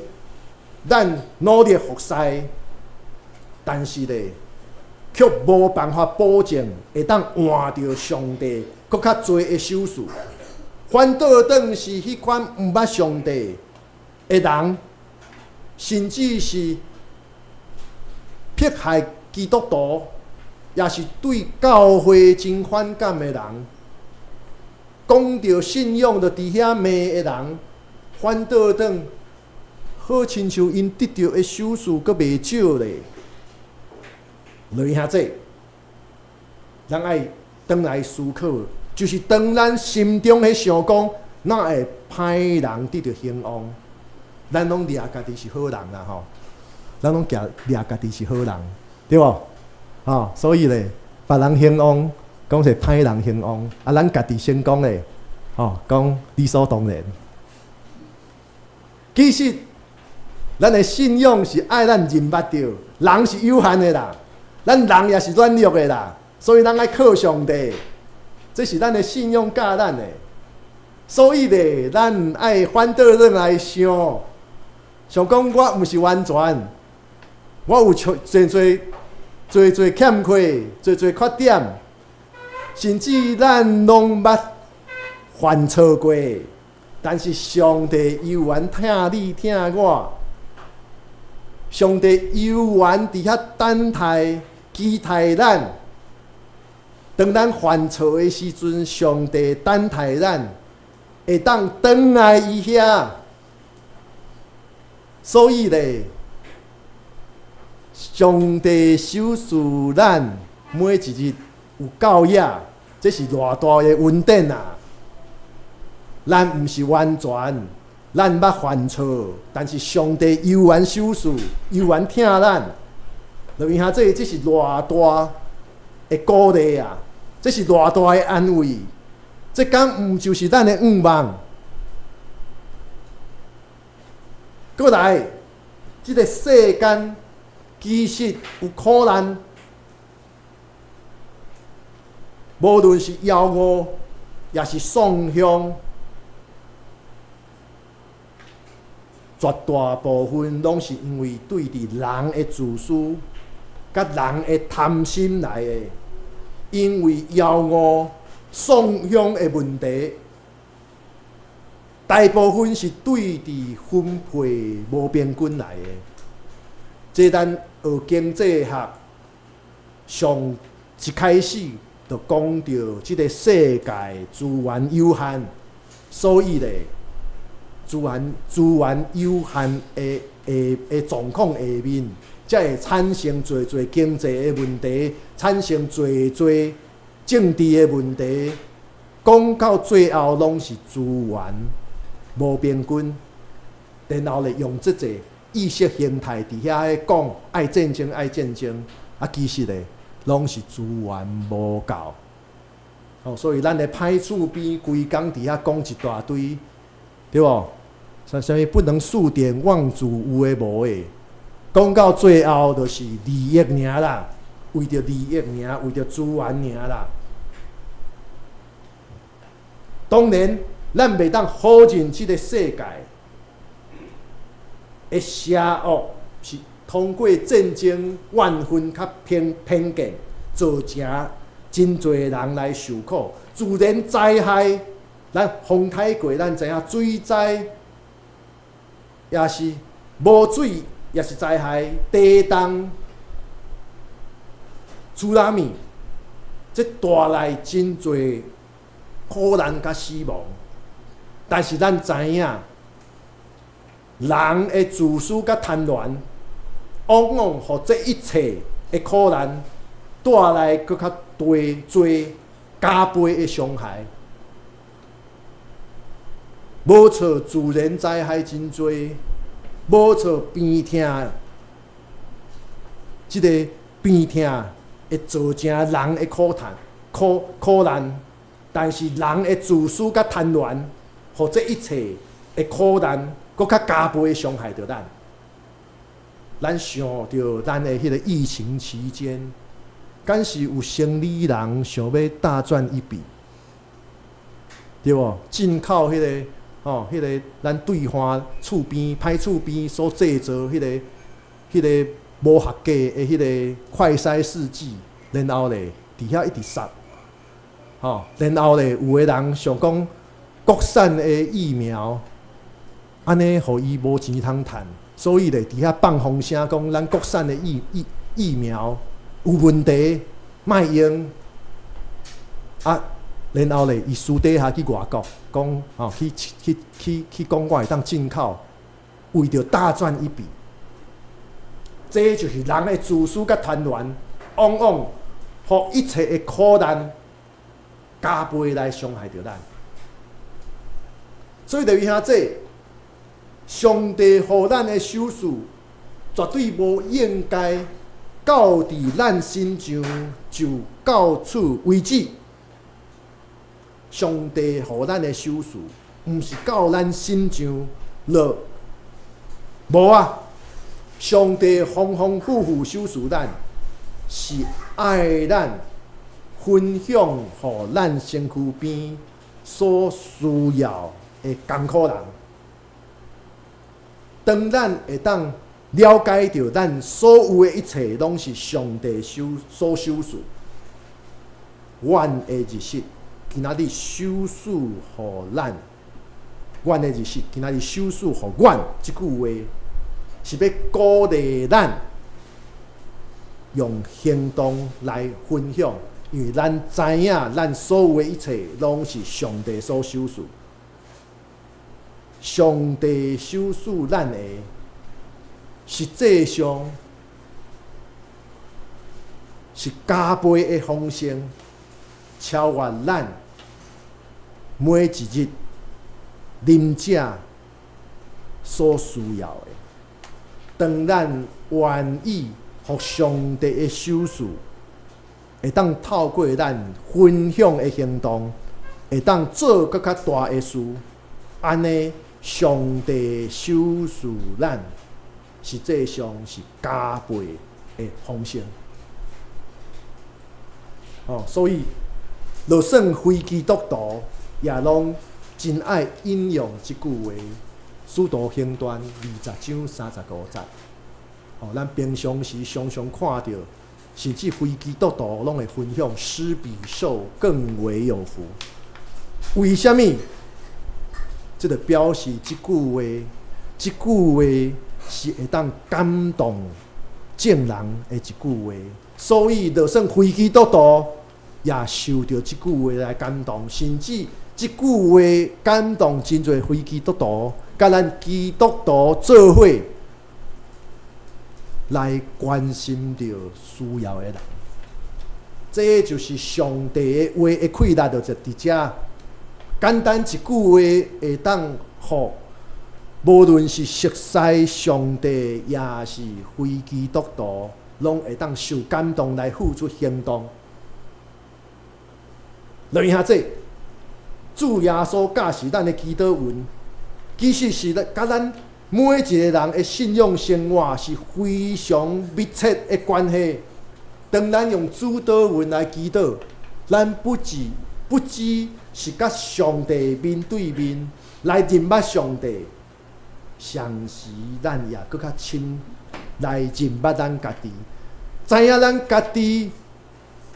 咱努力服侍，但是咧，卻無辦法保證會當換著上帝閣較濟的賞賜？反倒轉是彼款毋捌上帝的人，甚至是迫害基督徒，也是對教會真反感的人，講著信仰就佇遐罵的人，反倒轉好親像𪜶得著的賞賜閣袂少咧。落兄弟，咱愛轉來思考，就是當咱心中彼想講，哪會歹人得著興旺？咱攏掠家己是好人啦吼，咱攏掠掠家己是好人，對無？吼，所以咧，別人興旺，講是歹人興旺，啊，咱家己先講咧，吼，講理所當然。其實，咱的信仰是愛咱認捌著，人是有限的啦，咱人也是軟弱的啦，所以咱愛靠上帝，這是咱的信仰教咱的。所以咧，咱愛反倒轉來想，想講我毋是完全，我有真濟、濟濟欠缺，濟濟缺點，甚至咱攏捌犯錯過。但是上帝猶原疼你疼我，上帝猶原佇遐等待、期待咱。當咱犯錯的時陣，上帝等待咱會當轉來伊遐。所以咧，上帝賞賜咱每一日有夠額，這是偌大的恩典啊！咱毋是完全，咱捌犯錯，但是上帝猶原賞賜，猶原疼咱。就因下這是偌大的鼓勵啊！這是偌大的安慰。這敢毋就是咱的願望？閣來，這个世間其實有苦難，無論是枵餓，抑是喪鄉，絕大部分攏是因為對佇人的自私，佮人的貪心來的。因為枵餓、喪鄉的問題，大部分是對佇分配無平均來的。這咱學經濟學上一開始就講著，這个世界資源有限，所以咧，資源有限的狀況下面，才會產生濟濟經濟的問題，產生濟濟政治的問題。講到最後，攏是資源無平均，然後咧用這濟意識形態佇遐咧講愛戰爭愛戰爭，啊，其實咧攏是資源無夠。哦，所以咱的歹厝邊規工佇遐講一大堆，對無？啥啥物不能數典忘祖有的無的，講到最後就是利益爾啦，為著利益爾，為著資源爾啦。當然，咱袂當否認這个世界的邪惡是通過戰爭、怨恨佮偏見，造成真濟人來受苦。自然災害，咱風颱過，咱知影水災也是無水，也是災害，地動、津波，這帶來真濟苦難佮死亡。但是咱知影，人的自私佮貪婪，往往予這一切的苦難帶來閣較大濟加倍的傷害。無錯，自然災害真濟，無錯，病痛，這個病痛會造成人的苦嘆、苦苦難，但是人的自私佮貪婪，予這一切的苦難閣較加倍的傷害著咱。咱想著咱的彼個疫情期間，敢是有生理人想欲大賺一筆，對無？進口彼個吼，彼個咱對岸厝邊歹厝邊所製造彼個無合格的彼個快篩試劑，然後咧佇遐一直殺，吼，然後咧有的人想講國產的疫苗，按呢予伊無錢通趁，所以咧佇遐放風聲講咱國產的疫苗有問題，莫用。啊，然後咧，伊私底下去外國講，吼，去去去去講我會當進口，為著大賺一筆。這就是人的自私佮貪婪，往往予一切的苦難加倍來傷害著咱。所以，弟兄姊，上帝予咱的賞賜，絕對無應該到佇咱身上就到此為止。上帝予咱的賞賜，毋是到咱身上了，無啊！上帝豐豐富富賞賜咱，是愛咱分享予咱身軀邊所需要的艱苦人。當咱會當了解著咱所有的一切攏是上帝所賞賜，阮的日食今仔日賞賜予咱，阮的日食今仔日賞賜予阮，這句話是欲鼓勵咱用行動來分享，因為咱知影咱所有的一切攏是上帝所賞賜。上帝賞賜咱的，實際上是加倍的豐盛，超越咱每一日啉食所需要的。當咱願意予上帝的賞賜，會當透過咱分享的行動，會當做閣較大的事，按呢，上帝賞賜咱，實際上是加倍的豐盛。哦，所以，就算非基督徒，也攏真愛引用這句話，《使徒行傳》20章35節。哦，咱平常時常常看著，甚至非基督徒攏會分享，施比受更為有福。為啥物？這就表示這句話，這句話是會當感動眾人的一句話。所以，就算非基督徒也受著這句話來感動，甚至這句話感動真濟非基督徒，佮咱基督徒做伙來關心著需要的人。這就是上帝的話的氣力，就佇遮。簡單一句話會當予，無論是熟似上帝，抑是非基督徒，攏會當受感動來付出行動。來兄弟，主耶穌教示咱的祈禱文，其實是佮咱每一個人的信仰生活是非常密切的關係。當咱用主禱文來祈禱，咱不只是佮上帝面對面來認捌上帝，同時咱也閣較深來認捌咱家己，知影咱家己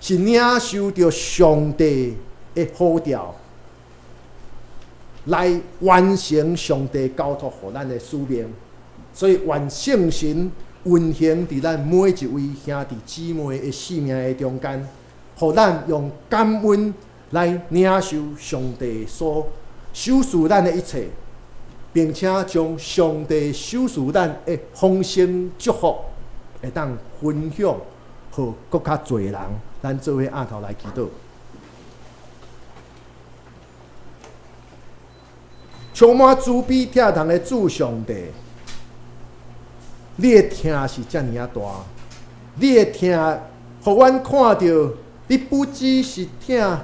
是領受著上帝的呼召，來完成上帝交託予咱的使命。所以願聖神運行佇咱每一位兄弟姊妹的生命的中間，予咱用感恩來領受上帝所賞賜咱的一切，並且將上帝賞賜咱的豐盛祝福，會當分享予閣較濟人。咱做伙徛頭來祈禱。充滿慈悲疼痛的主上帝，你的疼是遮爾仔大，你的疼予阮看著，你不只是疼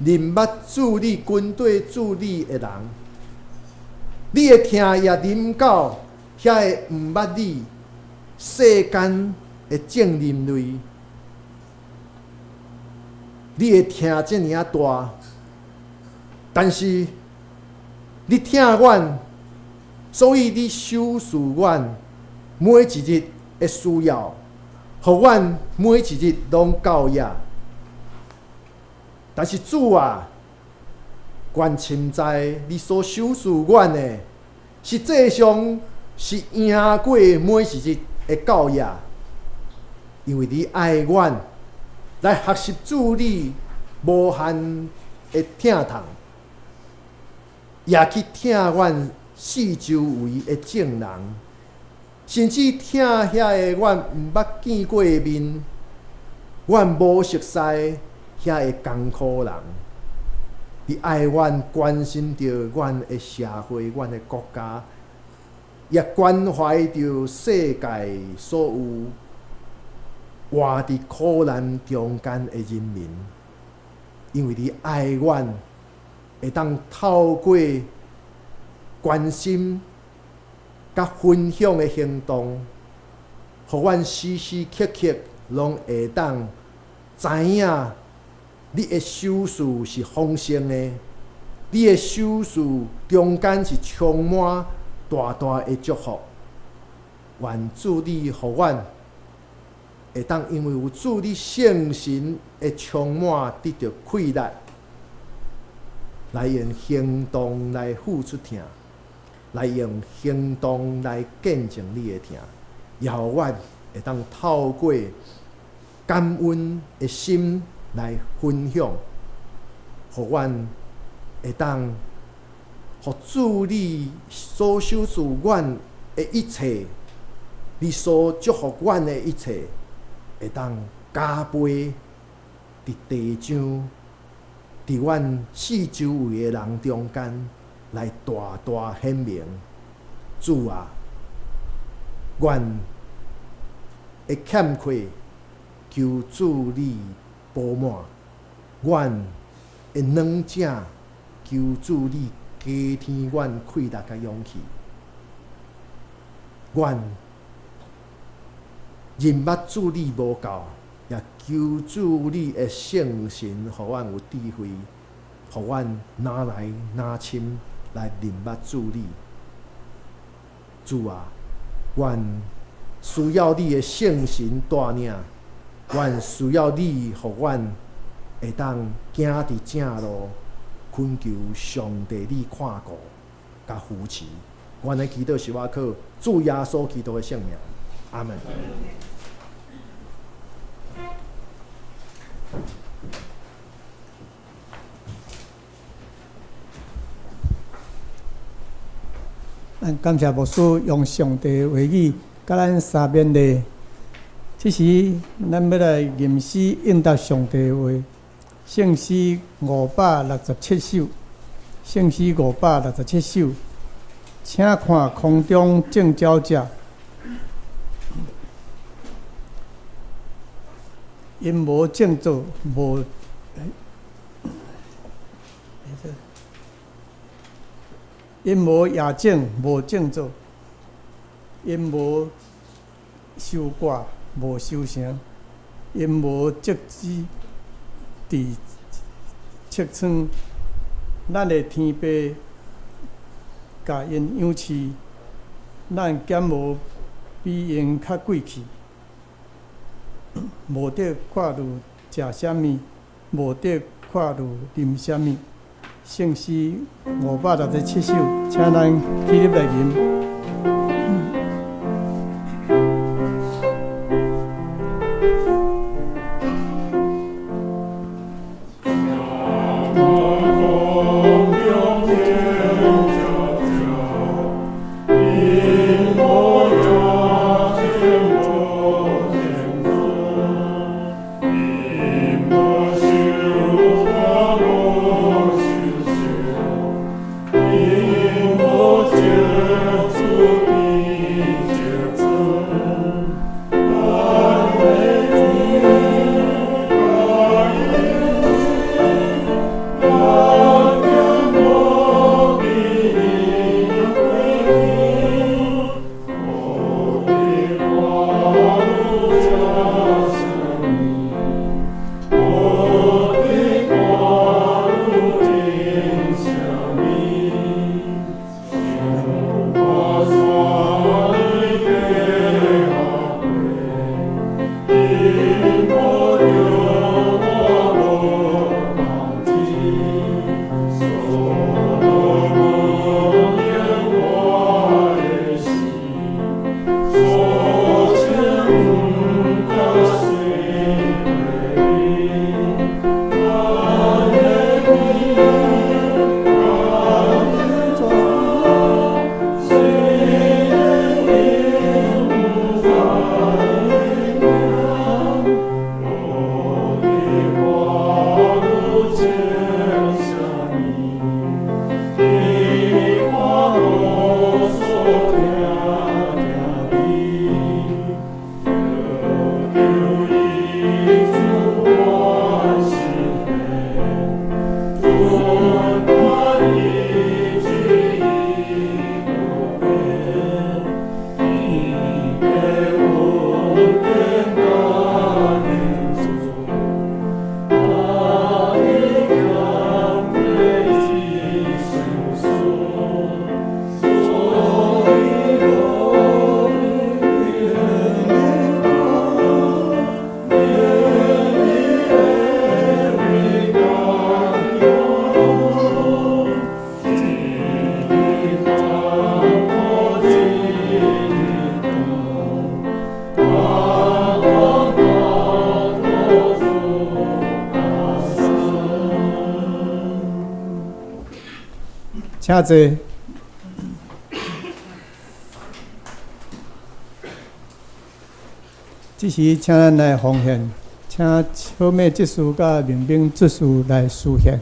認捌主你跟綴主你的人，你的疼也臨到遐个毋捌你世間的眾人類，你的疼遮爾仔大，但是你疼阮，所以你賞賜阮每一日的需要，予阮每一日攏夠額。但是主啊，阮深知你所賞賜阮的，實際上是贏過每一日的夠額，因為你愛阮，來學習主你無限的疼痛，也去疼阮四周圍的眾人，甚至疼遐个阮毋捌見過面、阮無熟似遐个艱苦人。你愛阮，關心著阮的社會、阮的國家，也關懷著世界所有活佇苦難中間的人民。因為你愛阮，會當透過關心佮分享的行動，予阮時時刻刻攏會當知影你的賞賜是豐盛的，你的賞賜中間是充滿大大的祝福。願主你予阮會當因為有主你聖神的充滿，得著氣力，來用行動來付出疼，來用行動來見證你的疼，也予阮會當透過感恩的心來分享，予阮會當予主你所賞賜阮的一切，你所祝福阮的一切，會當加倍佇地上，佇阮四周圍的人中間來大大顯明。主啊，阮的欠缺，求主你補滿；阮的軟弱，求主你加添阮氣力佮勇氣。阮認捌主你無夠，也求主你的聖神，予阮有智慧，予阮若來若深來認捌主你。主啊，阮需要你的聖神帶領，阮需要你，予阮會當行佇正路，懇求上帝你看顧佮扶持。阮的祈禱是倚靠主耶穌基督的聖名，阿門。咱感謝牧師用上帝的話語佮咱相勉勵。這時，咱欲來吟詩應答上帝的話，聖詩567首，聖詩567首，請看空中眾鳥者，𪜶無種作，無。𪜶無夜種，無種作；𪜶無收割，無收成；𪜶無積子佇粟倉。咱的天父共𪜶養飼，咱敢無比𪜶較貴氣？無著掛慮食啥物，無著掛慮啉啥物。聖詩567首，請咱起立來吟。請坐。這時，請咱來奉獻，請小妹執事佮明明執事來司獻。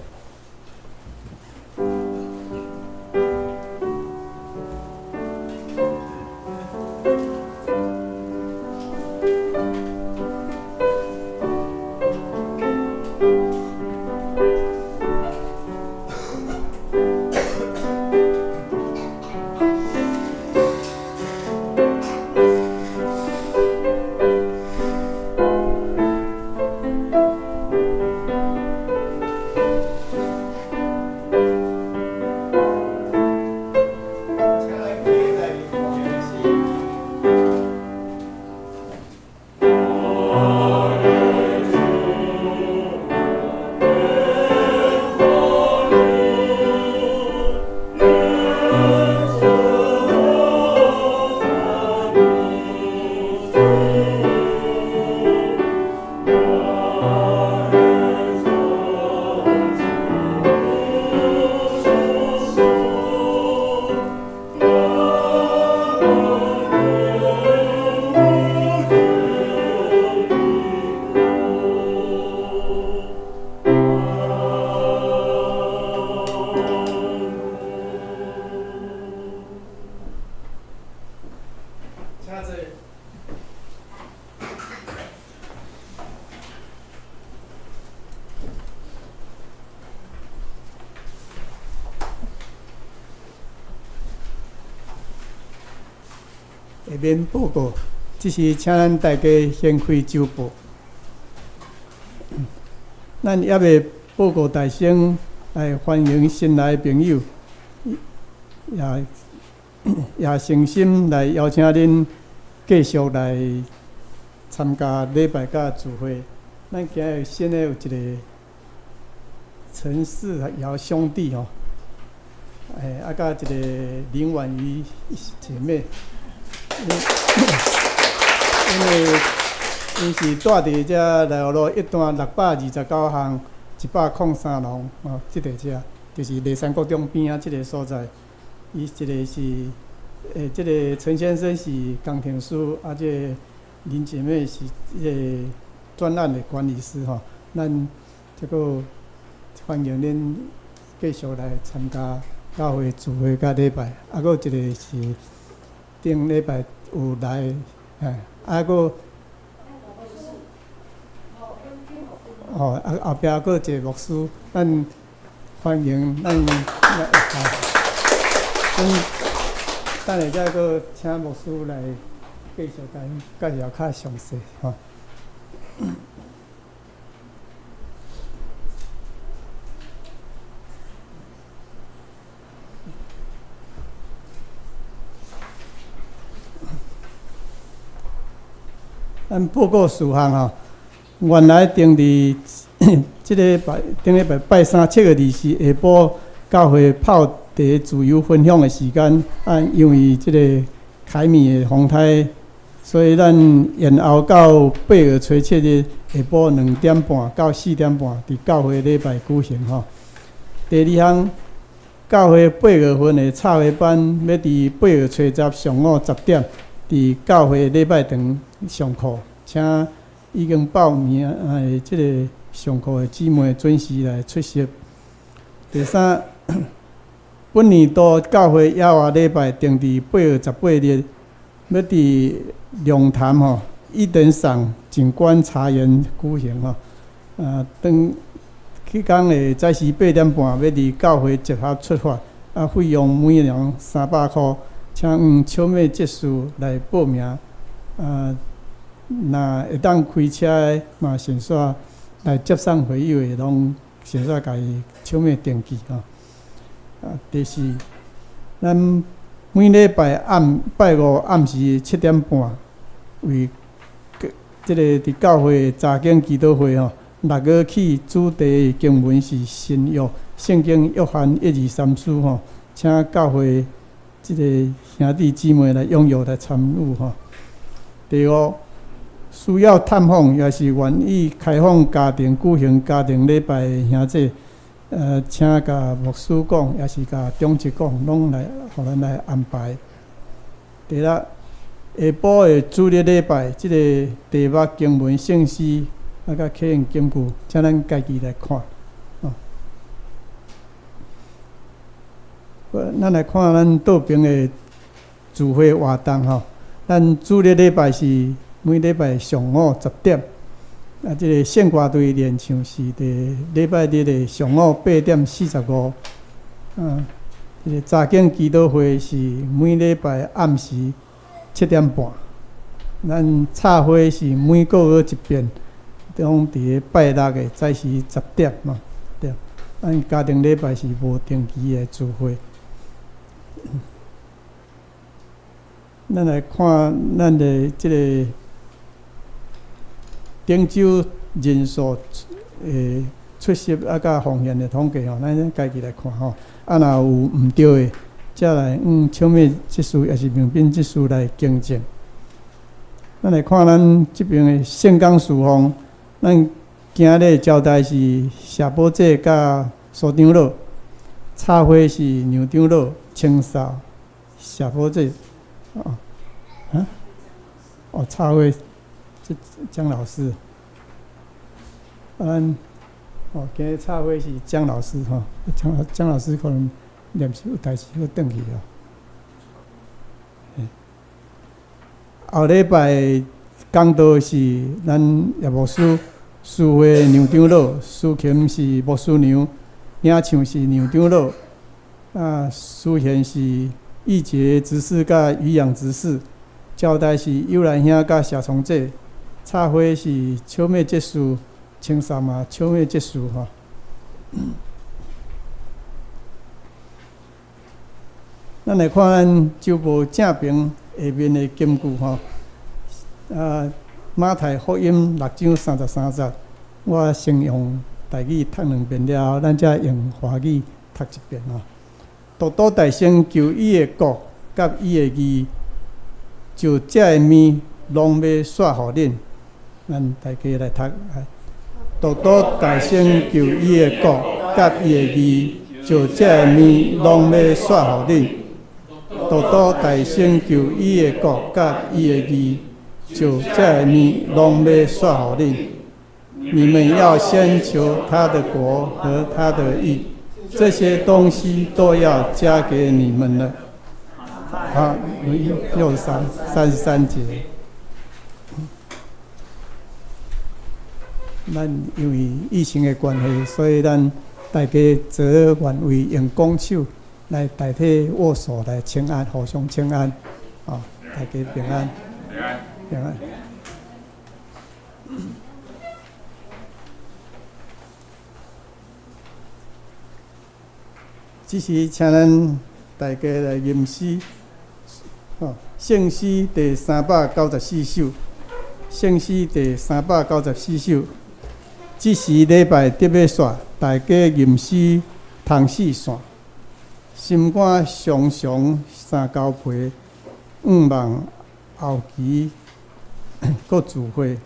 請坐。下面報告，這是請咱大家先開週報。咱猶未報告大聲來歡迎新來的朋友，也也誠心來邀請恁繼續來參加禮拜佮聚會。咱今日新的有一個陳世堯兄弟吼，啊，佮一個林婉瑜姐妹，因為𪜶是住佇遮內湖路一段629巷103弄吼，這個遮就是麗山國中邊仔這個所在。伊一個是，這個陳先生是工程師，啊，這個林姐妹是這個專案的管理師吼。咱這個歡迎恁繼續來參加教會聚會佮禮拜，啊，閣有一個是頂禮拜有來，啊，閣哦，啊，後壁閣一個牧師，咱歡迎咱，咱等下再閣請牧師來繼續共介紹較詳細吼。咱報告事項吼，原來定佇這禮拜頂禮拜拜三七月24下晡教會泡茶自由分享的時間，啊，因為這個凱米的風颱，所以咱延後到8月初7日下晡2點半到4點半，佇教會禮拜舉行吼。第二項，教會8月份的插花班欲佇8月初10上午10點，佇教會禮拜堂上課，請已經報名的這個上課的姊妹準時來出席。第三，本年度教會野外禮拜定佇8月18日，欲佇龍潭吼伊甸上景觀茶園舉行吼。啊，當彼工的早時8點半，欲佇教會集合出發，啊，費用每人300箍，請黃秋妹執事來報名。啊，若會當開車的嘛，順紲來接送會友的，攏順紲共伊秋妹登記吼。啊，第四，咱每禮拜暗拜五暗時7點半，為這個佇教會查經祈禱會吼，六月起主題的經文是新約聖經約翰一二三書吼，請教會這個兄弟姊妹來踴躍來參與吼。第五，需要探訪，也是願意開放家庭舉行家庭禮拜的兄弟，請共牧師講，抑是共長執講，攏來予咱來安排。第六，下晡的主日禮拜，這个題目經文聖詩，啊，佮啟用金句，請咱家己來看。哦，咱來看咱倒爿的聚會活動吼。咱主日禮拜是每禮拜上午10點，啊，這個聖歌隊練唱是佇禮拜日的上午8點45。啊，這個查經祈禱會是每禮拜暗時7點半。咱插花是每個月一遍，攏佇咧拜六的早時10點嘛，對。咱家庭禮拜是無定期的聚會。咱來看咱的這個頂週人數的出席啊，佮奉獻的統計吼，咱家己來看吼。啊，若有毋對的，才來向小美執事抑是明彬執事來更正。咱來看咱這爿的聖工事奉，咱今日交代是謝寶姐佮蘇長老，插花是楊長老，清掃謝寶姐。哦，啊，哦，插花，這江老師，咱，哦，今日插花是江老師吼，江江老師可能臨時有代誌欲轉去哦。後禮拜講道是咱葉牧師，司會楊長老，司琴是牧師娘，領唱是楊長老，啊，司賢是義傑執事佮漁養執事，招待是友蘭兄佮謝聰姐，插花是小妹執事，清掃嘛小妹執事吼。咱來看咱周報正爿下面的金句吼，啊，馬太福音6章33節，我先用台語讀兩遍了後，咱才用華語讀一遍吼。獨獨大先求伊的國佮伊的義，就這个物攏欲煞予恁。咱大家來讀。獨獨大先求伊的國佮伊的義，就這个物攏欲煞予恁。獨獨大先求伊的國佮伊的義，就這个物攏欲煞予恁。你們要先求他的國和他的義，這些東西都要加給你們了。好，63，33節。咱因為疫情的關係，所以咱大家做願為用拱手來代替握手來請安，互相請安。啊，大家平安，平安。這時，請咱大家來吟詩，吼，聖詩第394首，聖詩第394首。這時禮拜得欲煞，大家吟詩通四散，心肝常常三交皮，向望後期閣聚會。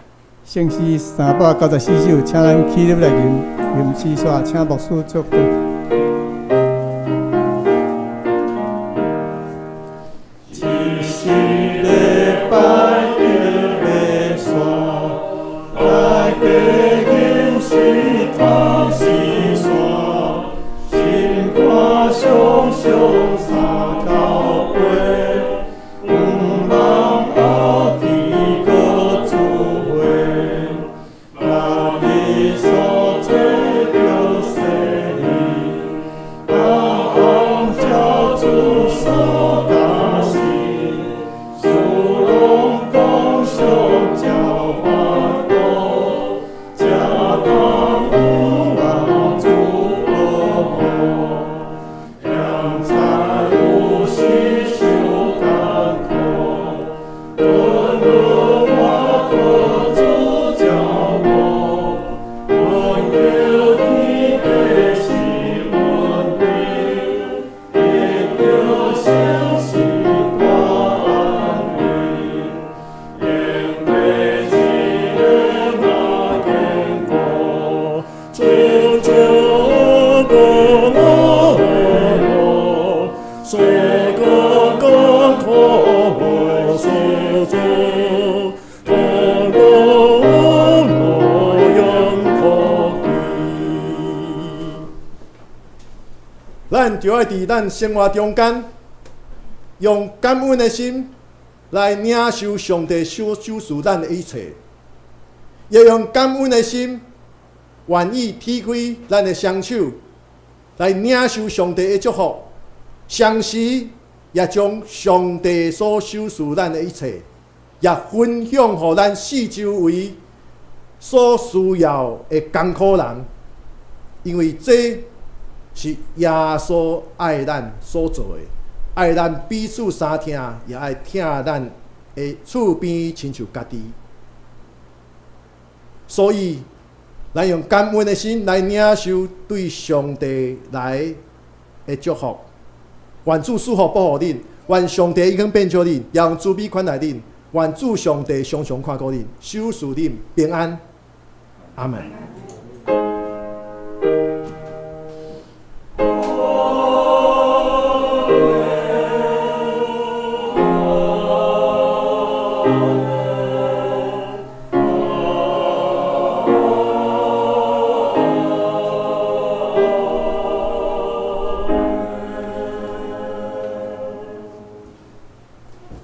聖詩394首，請咱起立來吟吟詩煞，請牧師祝福。這時禮拜得欲煞，大家吟詩通四散，心肝常常三交皮，向望後天閣聚會。那日所做著洗禮，咱就愛佇咱生活中間，用感恩的心來領受上帝所賞賜咱的一切，也用感恩的心，願意劈開咱的雙手來領受上帝的祝福，同時也將上帝所賞賜咱的一切，也分享予咱四周圍所需要的艱苦人，因為這是耶穌愛咱所做的，愛咱彼此相疼，也愛疼咱的厝邊親像家己。所以，咱用感恩的心來領受對上帝來的祝福。願主賜福保護恁，願上帝伊肯變照恁，也用慈悲款待恁。願主上帝常常看顧恁，賞賜恁平安。阿門。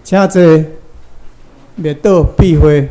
請坐，默禱閉會。